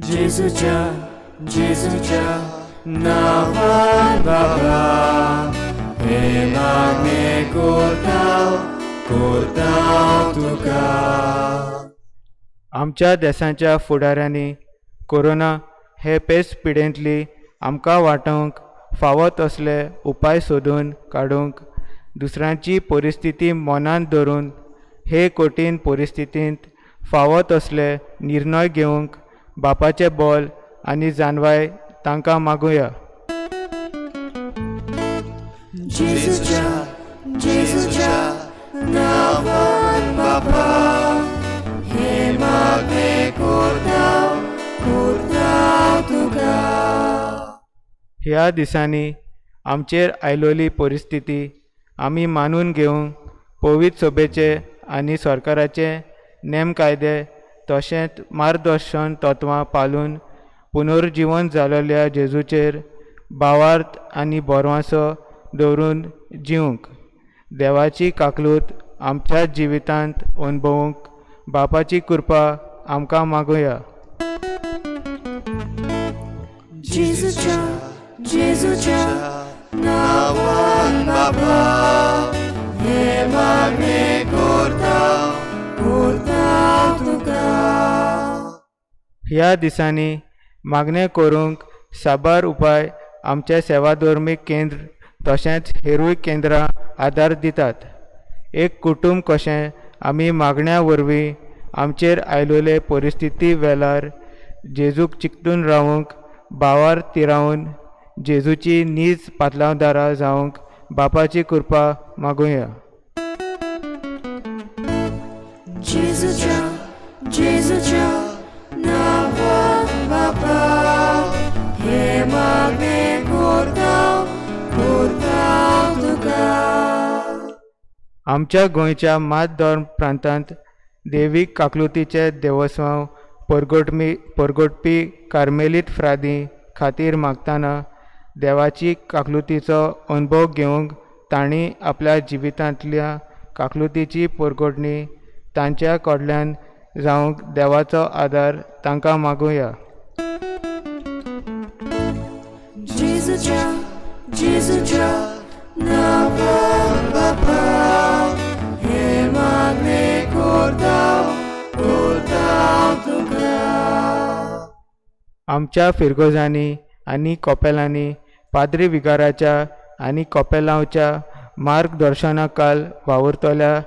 जेजूच्या जेजूच्या नांवान बाबा, हे मागणें कोरतांव कोरतांव तुका. आमच्या देशाच्या फुडाऱ्यांनी कोरोना हे पेस पिडेंतली आमकां वाटोवंक फावो तसले उपाय सोदून काडूंक दुसऱ्यांची परिस्थिती मनांत धरून हे कठीण परिस्थितींत फावो तसले निर्णय घेवंक बापाचें बल आनी जाणवाय तांकां मागुया. जेजूच्या जेजूच्या नांवान बापा, हे मागणें कोरतांव कोरतांव तुका. ह्या दिसांनी आमचेर आयलोली परिस्थिती आमी मानून घेवंक पवित्र सभेचे आनी सरकाराचे नेम कायदे तशेंच मार्गदर्शन तत्वां पालून पुनर्जिवन जालोल्या जेजूचेर भावार्थ आनी भरवंसो दवरून जिवंक देवाची काकलूत आमच्या जिवितांत अणभवूंक बापाची कृपा आमकां मागुया. जेजूच्या जेजूच्या नांवान बापा, हे मागणें कोरतांव कोरतांव तुका. ह्या दिसांनी मागणें करूंक साबार उपाय आमचे सेवाधर्मीक केंद्र तशेंच हेरूय केंद्रां आदार दितात. एक कुटूंब कशें आमी मागण्या वरवीं आमचेर आयलोले परिस्थिती वेळार जेजूक चिकटून रावूंक भावार तिरावन जेजूची नीज पातलावदारां जावंक बापाची कृपा मागुया. जेजूच्या जेजूच्या नांवान बापा, हे मागणें कोरतांव कोरतांव तुका. आमच्या गोंयच्या मातधर्म प्रांतांत देवीक काकलुतीचे देवस्वांव परगटपी कार्मेलीत फ्रादी खातीर मागतना देवाची काकलुतीचो अणभव घेवंक तांणी आपल्या जिवितांतल्या काकलुतीची परगटणी तांच्या कडल्यान जावंक देवाचो आदार तांकां मागुया. जेजूच्या जेजूच्या नांवान बापा, हे मागणें कोरतांव कोरतांव तुका. आमच्या फिरगोजांनी आनी कॉपेलांनी पाद्री विगाराच्या आनी कॉपेलांवच्या मार्गदर्शनाखाल वावुरतल्या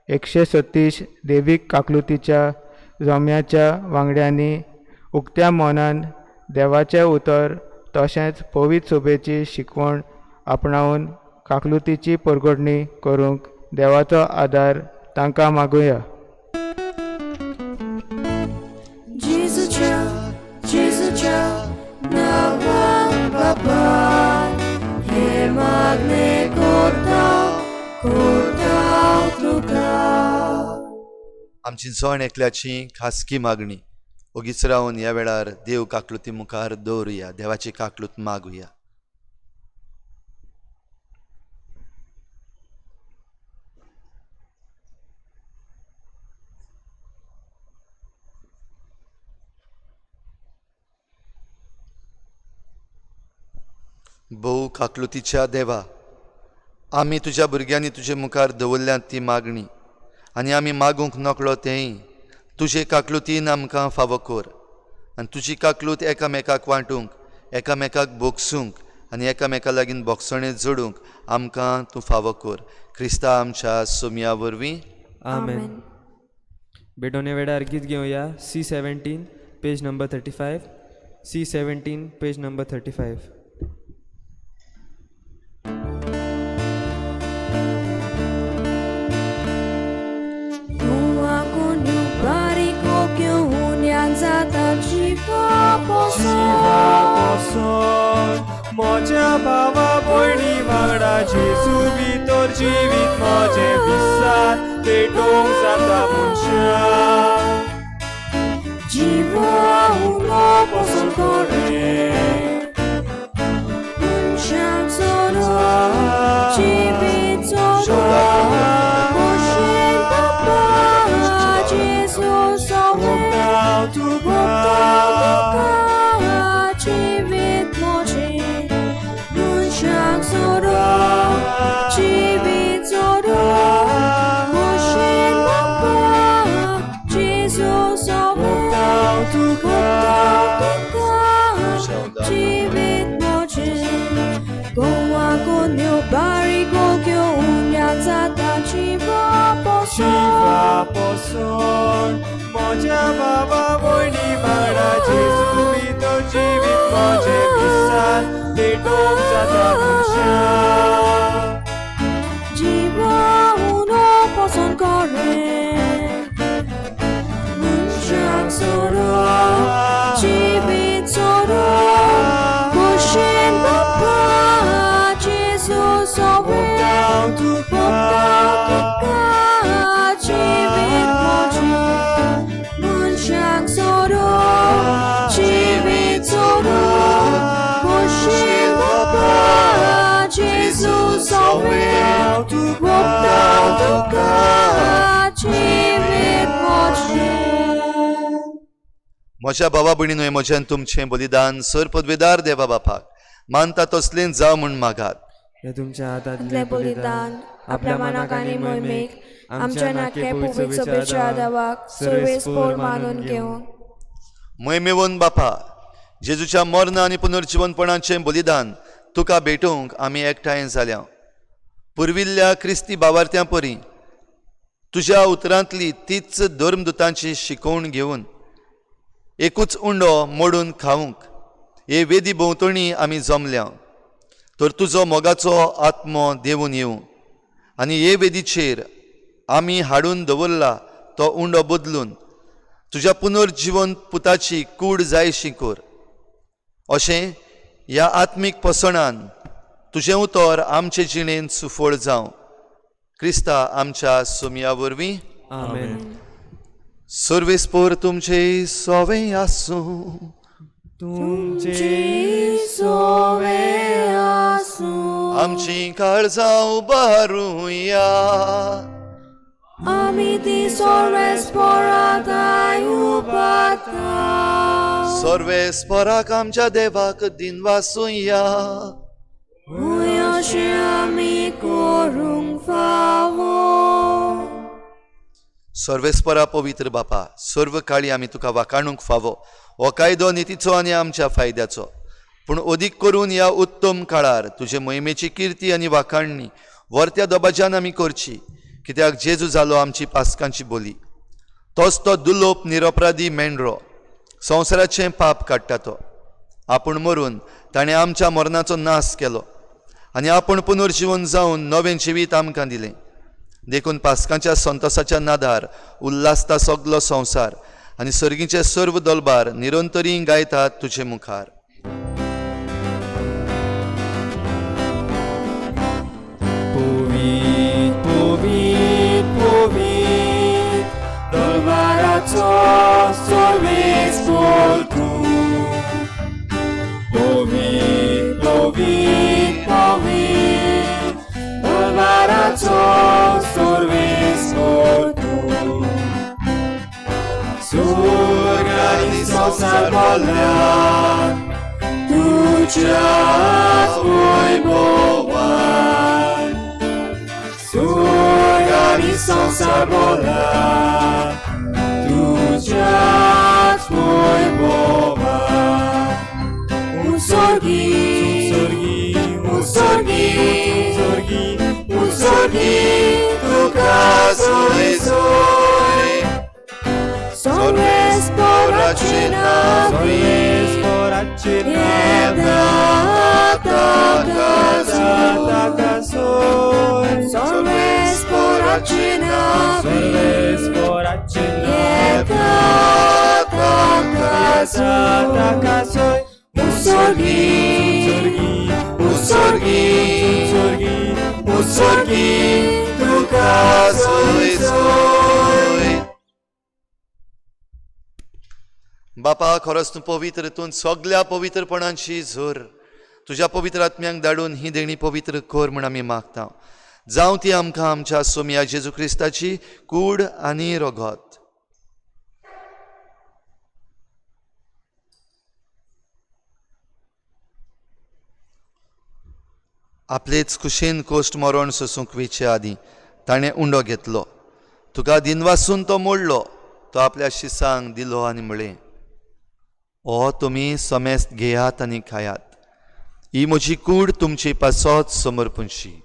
136 देवीक काकलुतीच्या जम्याच्या वांगड्यांनी उक्त्या मनान देवाचें उतर तशेंच पवित्र सभेची शिकवण आपणावन काकलुतीची परगटणी करूंक देवाचो आदार तांकां मागुया. जेजूच्या जेजूच्या नांवान आमची जण एकल्याची खासगी मागणी ओगीच रावन ह्या वेळार देव काकलुती मुखार दवरुया, देवाची काकलूत मागुया. भोव काकलुतीच्या देवा, आमी तुज्या भुरग्यांनी तुजे मुखार दवरल्यात ती मागणी आनी आमी मागूंक नकळो तेंय तुजे काकलुतीन आमकां फावो कर आनी तुजी काकलूत एकामेकाक वांटूंक, एकामेकाक भोगसूंक आनी एकामेका लागीं भोगसणें जोडूंक आमकां तूं फावो कर. क्रिस्ता आमच्या सोमया वरवीं. आमेन. भेटवणे वेळार गीत घेवया C17 page number 35. C17 page number 35. म्हज्या भावा भयणी वांगडा जेजू भितर जिवीत म्हजें विसार पेटोवंक जाता मनशां. जिवा उलो पसंत करे मनशाक सोरो जिवीत सोरो भशेन बाबा जेजू सोवे तुका जिवीत म्हजें मनशाक सोरो जिवीत सोरो भशेन बाबा जेजू सोवे तुका जिवीत म्हजें. गोवा कोन्यो बारीक उन्या जाता जिवा जिवा पसोन म्हज्या बाबा भयणी वांगडा जेजू भितर जिवीत म्हजें विसार पेटोवंक जाता मनशां. जिवा उनो पसंत करे मनशाक सोरो जिवीत सोरो भशेन बाबा जेजू सोवे तुका जिवीत म्हजें मनशाक सोरो जिवीत सोरो भशेन बाबा जेजू सोवे तुका तुका जिवीत म्हजें. म्हज्या भावा भयणीनो, म्हज्यान तुमचें बलिदान सर पदवेदार देवा बापाक मानता तसलें जावं म्हूण मागात. हे तुमच्या हातांतलें आपलें बलिदान आपल्या मनाक आनी मोहिमेक आमच्या नाके पवित्र सभेच्या देवाक सर्वेस्पोर मानून घेवंक. मोहिमेवन बापा, जेजूच्या मर्ण आनी पुनर्जिवनपणाचें बलिदान तुका भेटोवंक आमी एकठांय जाल्या. पुर्विल्ल्या क्रिस्ती बावार्थ्यां परी तुज्या उतरांतली तीच धर्मदुतांची शिकवण घेवन एकूच उंडो मोडून खावंक हे वेदी भोंवतणी आमी जमल्या. तर तुजो मोगाचो आत्मो देवून येवं आनी हे वेदीचेर आमी हाडून दवरला तो उंडो बदलून तुज्या पुनर्जिवन पुताची कूड जायशी कर. अशें ह्या आत्मीक पसणान तुजें उतर आमचे जिणेंत सुफळ जावं. क्रिस्ता आमच्या सोमया वरवीं. आमेन. सर्वेस्पोर तुमचे सोवे आसूं. तुमचे सोवे आसूं. आमची काळजां उबारुया. आमी ती सर्वेस्पोराताय उबारता. सर्वेस्पोराक आमच्या देवाक दिनवासुया. हूंय अशें आमी करूंक फावो. सर्वेस्परा पवित्र बापा, सर्व काळी आमी तुका वाखाणूंक फावो. हो कायदो नितीचो आनी आमच्या फायद्याचो, पूण अदीक करून ह्या उत्तम काळार तुजे मोहिमेची किर्ती आनी वाखाणणी वर्त्या दबाज्यान आमी करची. कित्याक जेजू जालो आमची पास्कांची बोली. तोच तो दुलोप निरपराधी मेंढरो संवसाराचें पाप काडटा तो. आपूण मरून ताणें आमच्या मरणाचो नाश केलो आनी आपूण पुनर्जिवन जावन नवें जिवीत आमकां दिलें. देखून पास्कांच्या संतोसाच्या नादार उल्हासता सगलो संवसार आनी सर्गीचे सर्व दलबार निरंतरी गायतात तुजे मुखार. पवित्र पवित्र पवित्र बोलणाराचो सर्वेस तूं. पवीत पवीत पवीत बोलणाराचो सर्वेस तूं. सुर्ग आनी संवसार बोल्ल्यात तुज्याच वैभवान. सुर्ग आनी संवसार बोल्ल्यात तुज्याच वैभवान. Unsorgi, unsorgi, unsorgi, unsorgi, तुका सोय सोय. सर्वेस्पराचे नांवी येता ताका सोय. सर्वेस्पराचे नांवी येता ताका सोय. Unsorgi, unsorgi, unsorgi, तुका सोय सोय. बापा, खरोच तूं पवित्र, तूं सगल्या पवित्रपणांची जोर. तुज्या पवित्र आत्म्यांक धाडून ही देणी पवित्र कर म्हूण आमी मागता. जावं ती आमकां आमच्या सोमया जेजू क्रिस्ताची कूड आनी रगत. आपलेच खुशेन कोश्ट मरण सोसूंक वेचे आदीं ताणें उंडो घेतलो, तुका दिनवासून तो मोडलो, तो आपल्या शिसांक दिलो आनी म्हळें, ओ तुमी समेस्त घेयात आनी खायात, ही म्हजी कूड तुमचे पासत समर्पणशी.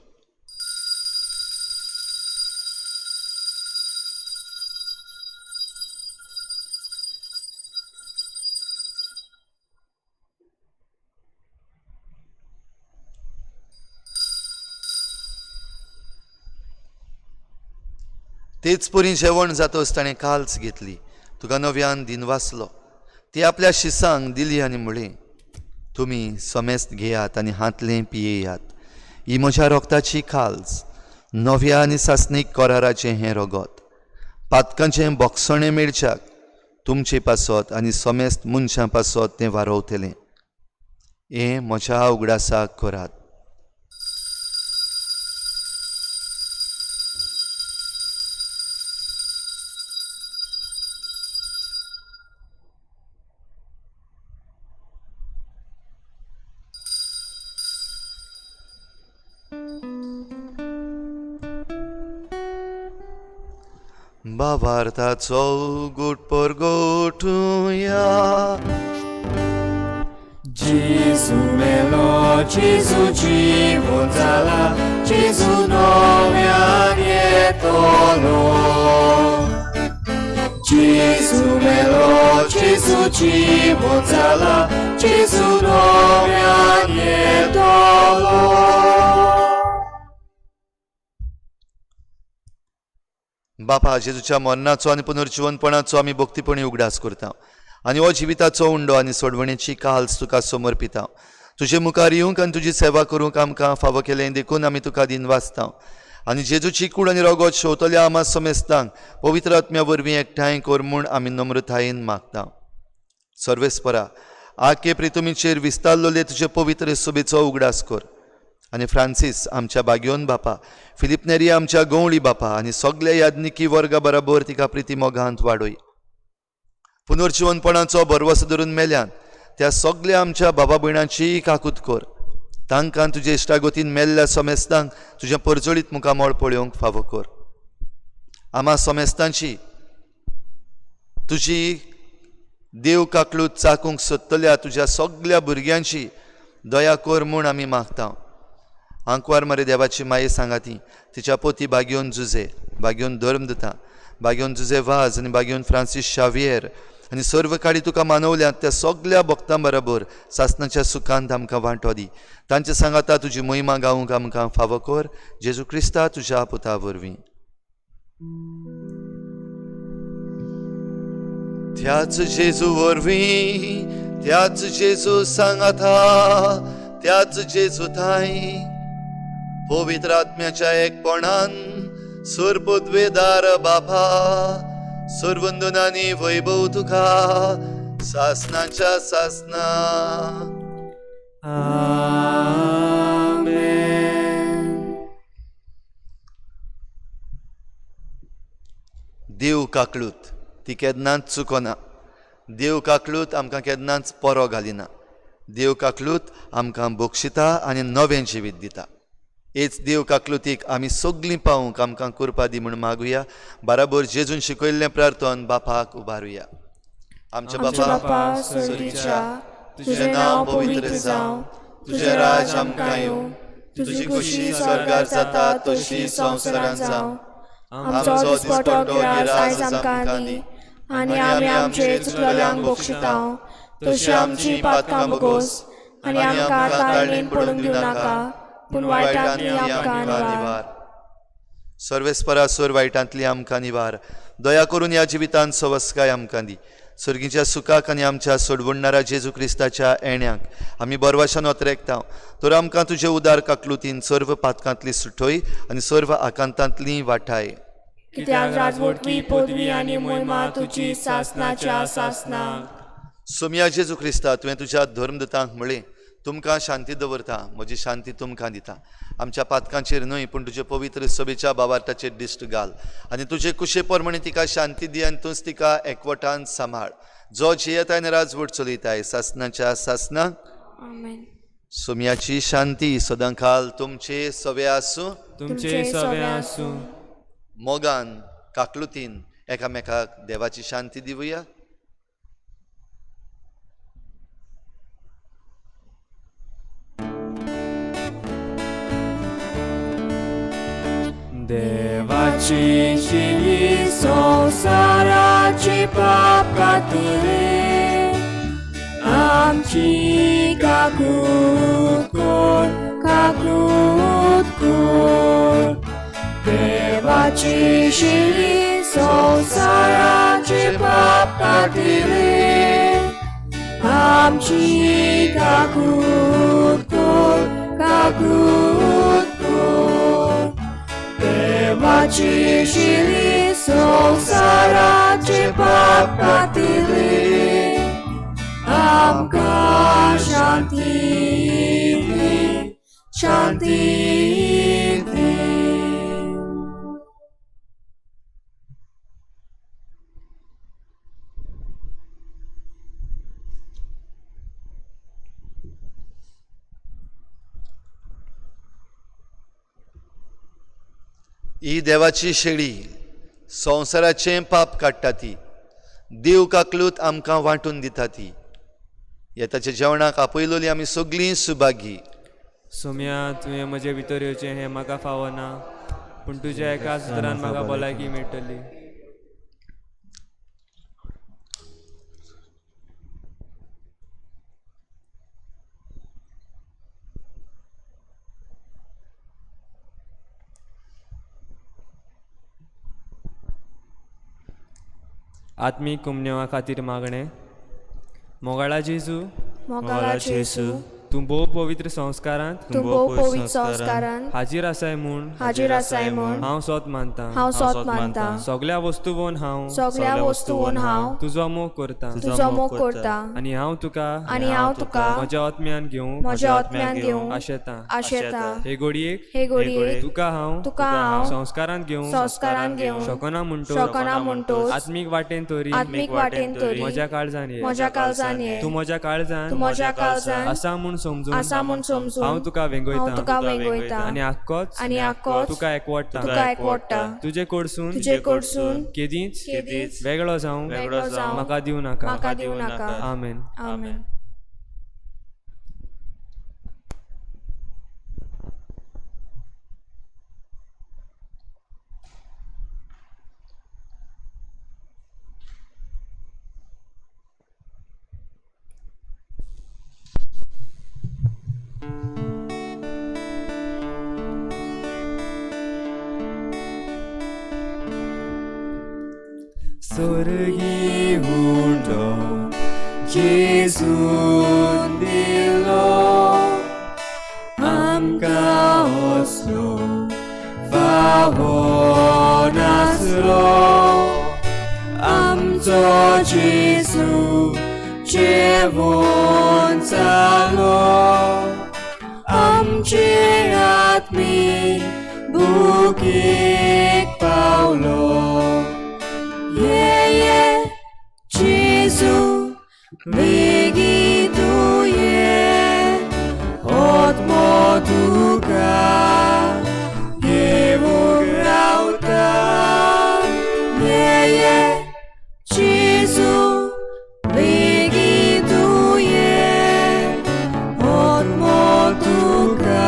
तेच परी जेवण जातच ताणें काल्स घेतली, तुका नव्यान दिनवासलो, ती आपल्या शिसांक दिली आनी म्हळें, तुमी समेस्त घेयात आनी हातलें पियेयात, ही म्हज्या रोगताची काल्स, नव्या आनी सासणीक कराराचें हें रगत, पातकांचें बोगसणें मेळच्याक तुमचे पासत आनी समेस्त मनशां पासत तें वारोवतलें. हें म्हज्या उगडासाक करात. बाबार्थाचो गुट परगोटुया. जेजू मेलो, जेजू जिवो जाला, जेजू नव्यान येतलो. जेजू मेलो, जेजू जिवो जाला, जेजू नव्यान येतलो. बापा, जेजूच्या मरणाचो आनी पुनर्जिवनपणाचो आमी भक्तीपणी उगडास करता आनी हो जिविताचो उंडो आनी सोडवणेची काल्स तुका समर्पिता. तुजे मुखार येवंक आनी तुजी सेवा करूंक आमकां फावो केलें देखून आमी तुका दिनवासता आनी जेजूची कूड आनी रगत शेवतल्या आमा समेस्तांक पवित्र आत्म्या वरवीं एकठांय कर म्हूण आमी नम्रतायेन मागता. सर्वेस्परा, आके प्रितुमीचेर विस्तारलेले तुजे पवित्र सोबेचो उगडास कर आनी फ्रांसीस आमच्या बागयोन बापा, फिलीप नेरी आमच्या गवळी बापा आनी सगल्या याज्ञिकी वर्गा बराबर तिका प्रिती मोगांत वाडय. पुनर्जिवनपणाचो भरवसो धरून मेल्यान त्या सगल्या आमच्या बाबा भयणांची काकूत कर. तांकां तुजे इश्टागतीन मेल्ल्या समेस्तांक तुजें परजळीत मुखामळ पळोवंक फावो कर. आमा समेस्तांची तुजी देव काकलूत चाकूंक सोदतल्या तुज्या सगल्या भुरग्यांची दया कर म्हूण आमी मागता. आंकवार मरे देवाची माये सांगाती तिच्या पोती बागयोन जुजे, बागयोन धर्म दिता, बागयोन जुजे वाज आनी बागयोन फ्रांसीस शावियर आनी सर्व काळी तुका मानवल्यात त्या सगल्या भक्तां बरोबर सासणाच्या सुखांत आमकां वांटो दी. तांचे सांगाता तुजी महिमा गावंक आमकां फावो कर. जेजू क्रिस्ता तुज्या पुता वरवीं. त्याच जेजू वरवीं, त्याच जेजू सांगाता, त्याच जेजू थांय पवित्र आत्म्याच्या एकपणान सुरपुद्वेदार बापा सर्वंदनानी वैभव तुका सासनाच्या सासना. देव काकळूत ती केन्नाच चुकना. देव काकळूत आमकां केन्नाच परो घालिना. देव काकळूत आमकां बक्षिता आनी नवें जिवीत दिता. हेच देव काकलुतीक आमी सगळीं पावूंक आमकां कुरपा दी म्हूण मागुया. बाराबर जेजून शिकयल्लें प्रार्थन बापाक उबारुया. आमच्या बापा स्वर्गीच्या, तुजें नांव पवित्र जावं, तुजें राज आमकां येवं, तुजी खुशी स्वर्गार जाता तशी संवसारांत जावं. आमचो दिसपट्टो गिरास आयज आमकां दी, आनी आमी आमचे चुकलेल्यांक बक्षिता तशी आमची पातकां भोगोस, आनी आमकां ताळणेन पडूंक दिवं नाका, पूण वायटांतली आमकां निवार. सर्वेस्परा सोर वायटांतली आमकां निवार. दया करून ह्या जिवितांत सवस्काय आमकां दी. सर्गीच्या सुखाक आनी आमच्या सोडवणणारा जेजू क्रिस्ताच्या येण्याक आमी बरवाशान ओतरेकता. तर आमकां तुजे उदार काकलुतीन सर्व पातकांतली सुटोय आनी सर्व आकांतांतली वाठाय. कित्याक राजवटवी पदवी आनी मोहिमा तुजी सासनाच्या सासना. सोमया जेजू क्रिस्ता, तुवें तुज्या धर्मदूतांक म्हळें, तुमकां शांती दवरता, म्हजी शांती तुमकां दिता. आमच्या पातकांचेर न्हय पूण तुजे पवित्र सभेच्या बावार्थाचेर दिश्ट घाल आनी तुजे कुशे प्रमाणे तिका शांती दी आनी तूंच तिका एकवटान सांबाळ. जो जियेताय आनी राजवट चलयताय सासनाच्या सासना. आमेन. सोमयाची शांती सदांकाल तुमचे सवे आसूं. तुमचे सवे आसूं. मोगान काकलुतीन एकामेकाक देवाची शांती दिवया. देवाची शिली संवसाराची पाप कातली, आमची काकूत कोर, काकूत कोर. देवाची शिली संवसाराची पाप कातली, आमची काकूत कोर, काकूत कोर. देवाची शिली संवसाराची पाप कातली, आमकां शांती दी, शांती दी. ही देवाची शेळी संवसाराचें पाप काडटा ती. देव काकलूत आमकां वांटून दिता ती. येताच्या जेवणाक आपयलोली आमी सगळीं सुभागी. सोम्या, तुवें म्हजे भितर येवचें हें म्हाका फावना, पूण तुज्या एका सुत्रान म्हाका भलायकी मेळटली. आत्मीक कुमन्योवा खातीर मागणें. मोगाळा जेजू, मोगाळा जेजू, तूं भोव पवित्र संस्कारांत, तूं भोव पवित्र संस्कारांत हाजीर आसाय म्हूण, हाजीर आसाय म्हूण हांव सोत मानता. हांव सोत मानता. सगळ्या वस्तूवन हांव, सगळ्या वस्तूवन हांव तुजो मोग करता, तुजो मोग करता. आनी हांव तुका, आनी हांव तुका म्हज्या आत्म्यान घेवंक, म्हज्या आत्म्यान घेवंक आशेता, आशेता. हे घडयेक, हे घडयेक तुका हांव, तुका हांव संस्कारांत घेवंक, संस्कारांत घेवंक शकना म्हणटो, शकना म्हणटोच आत्मीक वाटेन तरी, आत्मीक वाटेन तरी म्हज्या काळजान ये, म्हज्या काळजान ये. तूं म्हज्या काळजान, तूं म्हज्या काळजान आसा म्हूण समजून, आसा म्हूण समजून हांव तुका वेंगयता, हांव तुका वेंगयता. आनी आक्कोच, आनी आक्कोच तुका एकवटता, तुका एकवटता. तुजे कडसून, तुजे कडसून केदींच, केदींच वेगळो जावं, वेगळो जावं म्हाका दिवं नाका, म्हाका दिवं नाका. आमेन. आमेन. स्वर्गी हुंडो जेजून दिलो, आमकां असलो फावो नासलो, जेजू जेवण जालो आमचे आत्मीक भुकेक पावलो ये ये जेजू वेगीं तूं ये आत्मो तुका घेवंक रावता ये ये जेजू वेगीं तूं ये आत्मो तुका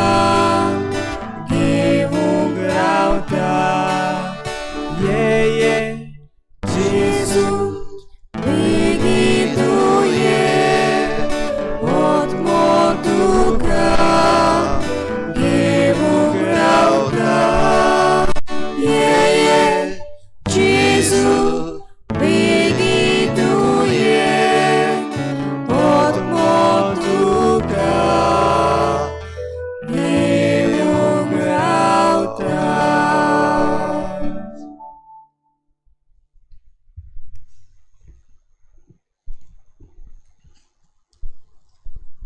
घेवंक रावता ये ये जेजू वेगीं तूं ये आत्मो तुका घेवंक रावता ये ये जेजू वेगीं तूं ये आत्मो तुका घेवंक रावता.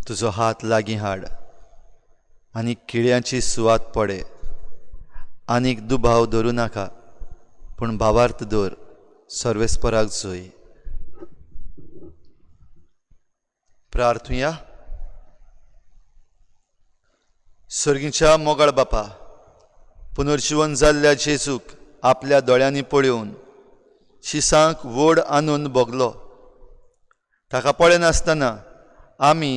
तुजो हात लागीं हाड आनी किळ्यांची सुवात पडे. आनीक दुबाव धरूं नाका, पूण भावार्थ दवर, सर्वेस्पराक जोय. प्रार्थुया. सर्गीच्या मोगाळ बापा, पुनर्जिवन जाल्ल्या जेजूक आपल्या दोळ्यांनी पळोवन शिसांक व्हड आनंद भोगलो. ताका पळयनासतना आमी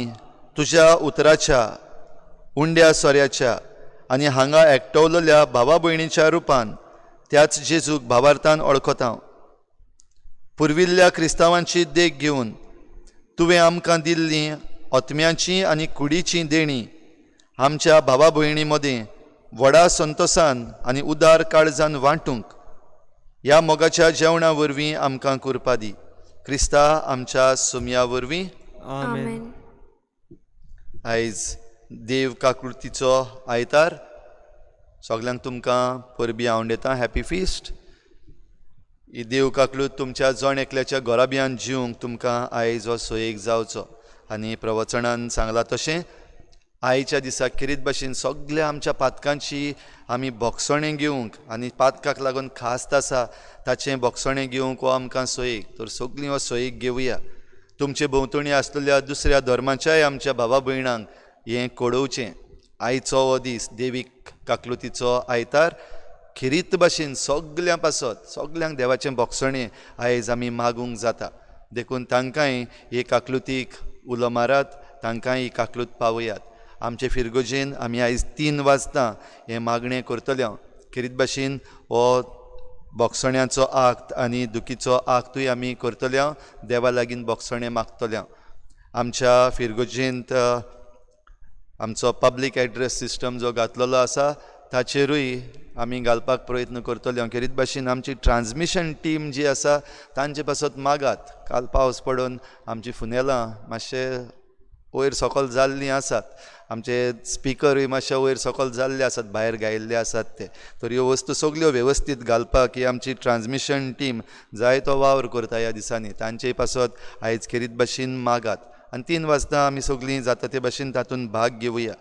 तुज्या उतराच्या उंड्या सोऱ्याच्या आनी हांगा एकटवलेल्या भावा भयणीच्या रुपान त्याच जेजूक भावार्थान वळखता. पुर्विल्ल्या क्रिस्तांवांची देख घेवन तुवें आमकां दिल्लीं आत्म्याची आनी कुडीचीं देणीं आमच्या भावा भयणी मदीं व्हडा संतोसान आनी उदार काळजान वांटूंक ह्या मोगाच्या जेवणा वरवीं आमकां कुरपा दी. क्रिस्ता आमच्या सुमया वरवीं. आमेन. आयज देव काकृतीचो आयतार. सगल्यांक तुमकां परबीं आवडटा. Happy feast. ही देव काकलूत तुमच्या जण एकल्याच्या घराब्यान जिवंक तुमकां आयज हो सोयेक जावचो. आनी प्रवचनान सांगलां तशें आयच्या दिसा खेरीत भाशेन सगल्या आमच्या पातकांची आमी भोगसणें घेवंक आनी पातकाक लागून खास्त आसा ताचें भोगसणें घेवंक हो आमकां सोयीक. तर सगलीं हो सोयीक घेवया. तुमचे भोंवतणी आसलेल्या दुसऱ्या धर्माच्याय आमच्या भावा भयणांक हें कळोवचें. आयचो हो दीस देवीक काकलुतीचो आयतार खेरीत भाशेन सगल्यां पासत सगल्यांक देवाचें भोगसणें आयज आमी मागूंक जाता. देखून तांकांय हे काकलुतीक उलो मारात, तांकांय ही काकलूत पावयात. आमचे फिरगोजेन आमी आयज 3 वाजता हें मागणें करतले. खेरीत भाशेन हो भोगसण्याचो आक्त आनी दुखीचो आक्तूय आमी करतले. देवा लागीं भोगसणें मागतले. आमच्या फिरगोजेंत आमचो पब्लीक एड्रेस सिस्टम जो घातलेलो आसा ताचेरूय आमी घालपाक प्रयत्न करतले. खेरीत भाशेन आमची ट्रान्समिशन टीम जी आसा तांचे पासत मागात. काल पावस पडून आमची फुनेलां मातशें वयर सकयल जाल्लीं आसात, आमचे स्पिकरूय मातशे वयर सकयल जाल्ले आसात, भायर गायिल्ले आसात ते. तर ह्यो वस्तू सगल्यो वेवस्थीत घालपाक ही आमची ट्रान्समिशन टीम जायतो वावर करता ह्या दिसांनी. तांचे पासत आयज खेरीत भाशेन मागात आनी 3 वाजता आमी सगलीं जाता ते भाशेन तातूंत भाग घेवया.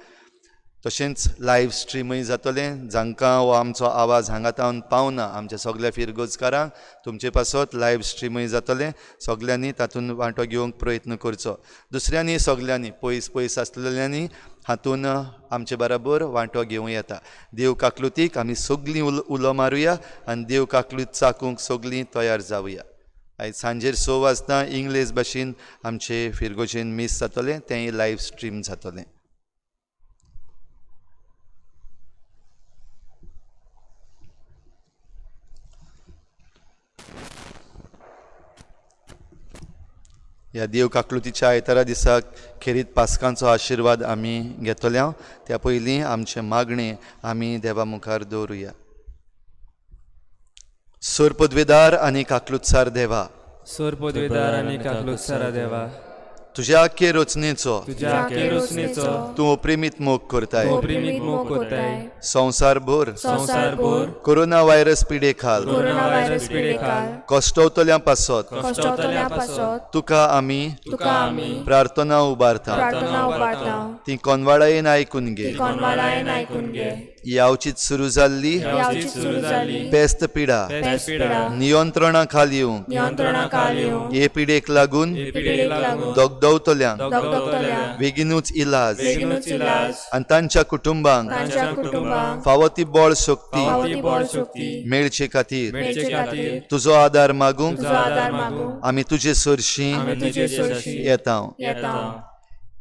तशेंच लायव्ह स्ट्रीमूय जातलें. जांकां हो आमचो आवाज हांगा तावन पावना आमच्या सगल्या फिरगोजकारांक तुमचे पासत लायव्ह स्ट्रीमूय जातलें. सगल्यांनी तातूंत वांटो घेवंक प्रयत्न करचो. दुसऱ्यांनी सगल्यांनी पयस पयस आसलेल्यांनी हातून आमचे बराबर वांटो घेवं येता. देव काकलुतीक आमी सगलीं उलो मारुया आनी देव काकलूत चाकूंक सगलीं तयार जावया. आयज सांजेर 6 वाजता इंग्लीश भाशेन आमचे फिरगोजेन मीस जातलें, तेंय लायव्ह स्ट्रीम जातलें. ह्या देव काकलुतीच्या आयतारा दिसाक खेरीत पास्कांचो आशिर्वाद आमी घेतले. त्या पयलीं आमचें मागणें आमी देवा मुखार दवरुया. सोर पदवेदार आनी काकलुतसार देवा, सोर पदवेदार आनी काकलुतसारा देवा, तुज्या आख्खे रचनेचो तुज्या आखे रोसणेचो तूं अप्रेमीत मोग करताय. तूं प्रेमीत मोग करताय. संवसारभर संवसारभर कोरोना व्हायरस पिडे खाल कोरोना व्हायरस पिडेखाल कश्टवतल्यां पासत कश्टवतल्या पासत तुका आमी तुका आमी प्रार्थना उबारता. प्रार्थना उबारता. ती कोनवाळायेन आयकून घे. ती कोनवालायन आयकून घे. यावचीत सुरू जाल्ली यावचीत सुरू जाल्ली पेस्त पिडा पेस्त पिडा नियंत्रणा खाल येवंक नियंत्रणा खाल येवंक हे पिडेक लागून हे पिडेक लागून दगदवतल्यांक दगदगतल्या बेगीनूच इलाज बेगीनूच इलाज आनी तांच्या कुटुंबांक तांच्या कुटुंबांक फावो ती बळ शक्ती फावो ती बळ शक्ती मेळचे खातीर मेळचे खातीर तुजो आदार मागूंक तुजो आदार मागूंक आमी तुजे सरशीं आमी तुजे सरशीं येता. येता.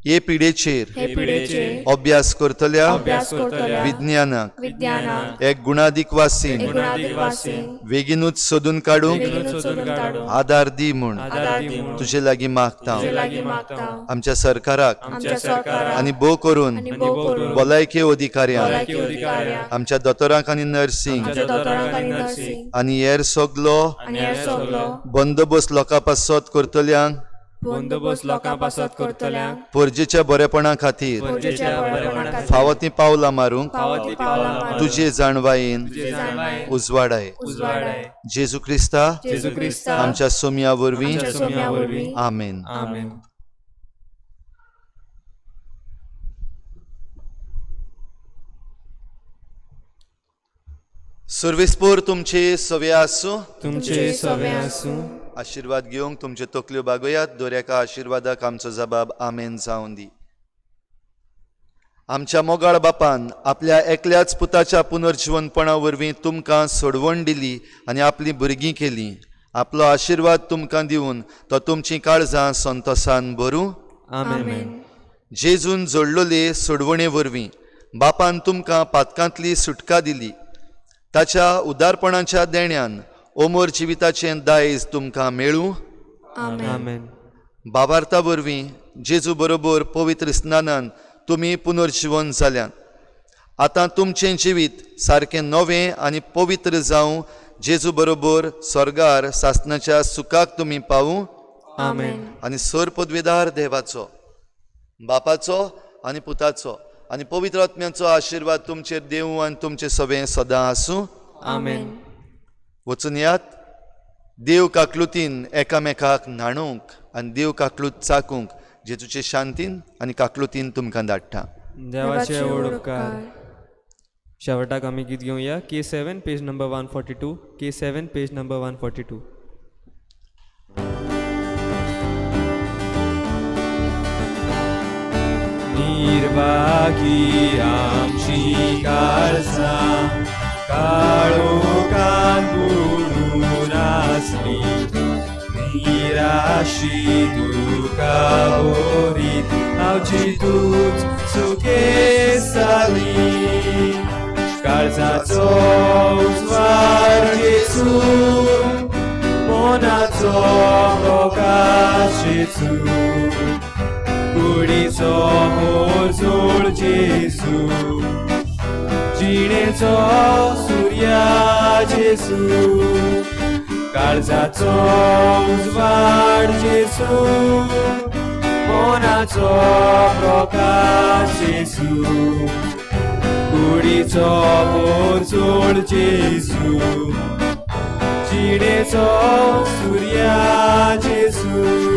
हे पिडेचेर हे पिडेचेर अभ्यास करतल्या अभ्यास करतल्या विज्ञानाक विज्ञानाक एक गुणादीक वासीन एक गुणादीक वासीन बेगीनूच सोदून काडूंक बेगीनूच सोदून काडूंक आदार दी म्हूण आदार दी म्हूण तुजे लागीं मागता. तुजे लागीं मागता. आमच्या सरकाराक आमच्या सरकाराक आनी भोव करून आनी भोव करून भलायकी अधिकाऱ्यांक भलायकी अधिकाऱ्यांक आमच्या दोतोरांक आनी नर्सींक आमच्या दोतोरांक आनी नर्सींक आनी हेर सगलो आनी हेर सगलो बंदोबस्त लोकां पासत करतल्यांक बंदोबस्त लोकां पासत करतल्यांक परजेच्या बरेपणा खातीर परजेच्या बरेपणा खातीर फावो तीं पावलां मारूंक फावो ती पावलां मारूंक तुजे जाणवायेन तुजे जाणवायेन उजवाडाय. उजवाडाय. जेजू क्रिस्ता जेजू क्रिस्ता आमच्या सोम्या वरवीं. आमच्या सोम्या वरवीं. आमेन. आमेन. सर्वेस्पोर तुमचे सवे आसूं. तुमचे सवे आसूं. आशिर्वाद घेवंक तुमच्यो तकल्यो बागयात. दर एका आशिर्वादाक आमचो जबाब आमेन जावन दी. आमच्या मोगाळ बापान आपल्या एकल्याच पुताच्या पुनर्जिवनपणा वरवीं तुमकां सोडवण दिली आनी आपलीं भुरगीं केलीं. आपलो आशिर्वाद तुमकां दिवन तो तुमचीं काळजां संतोसान भरूं. आमेन. जेजून जोडलेले सोडवणे वरवीं बापान तुमकां पातकांतली सुटका दिली. ताच्या उदारपणाच्या देण्यान ओमर जिविताचें दायज तुमकां मेळूं. आमेन. बाबार्था वरवीं जेजू बरोबर पवित्र स्नानान तुमी पुनर्जिवन जाल्यात. आतां तुमचें जिवीत सारकें नवें आनी पवित्र जावं. जेजू बरोबर स्वर्गार सासणाच्या सुखाक तुमी पावूं. आमेन. आनी सर पदवेदार देवाचो, बापाचो आनी पुताचो आनी पवित्र आत्म्याचो आशिर्वाद तुमचेर देवूं आनी तुमचें सगळें सदां आसूं. आमेन. वचून यात. देव काकलुतीन एकामेकाक न्हाणूंक आनी देव काकलूत चाकूंक जेजूचे शांतीन आनी काकलुतीन तुमकां धाडटा. देवाचे व्हड उपकार. शेवटाक आमी गीत घेवया. K7 page number 142. K7 page number 142. निर्भागी आमची काळजां काळोखान बुडून आसली, निराशी तुका भरीत आमची तूच सुखेस्त जाली. काळजाचो उजवाड जेजू, मनाचो प्रकाश जेजू, कुडीचो पोरजोळ जेजू, जिणेचो सुर्या जेजू, काळजाचो उजवाड जेजू, मनाचो प्रकाश जेजू, कुडीचो पोरजोळ जेजू, जिणेचो सुर्या जेजू.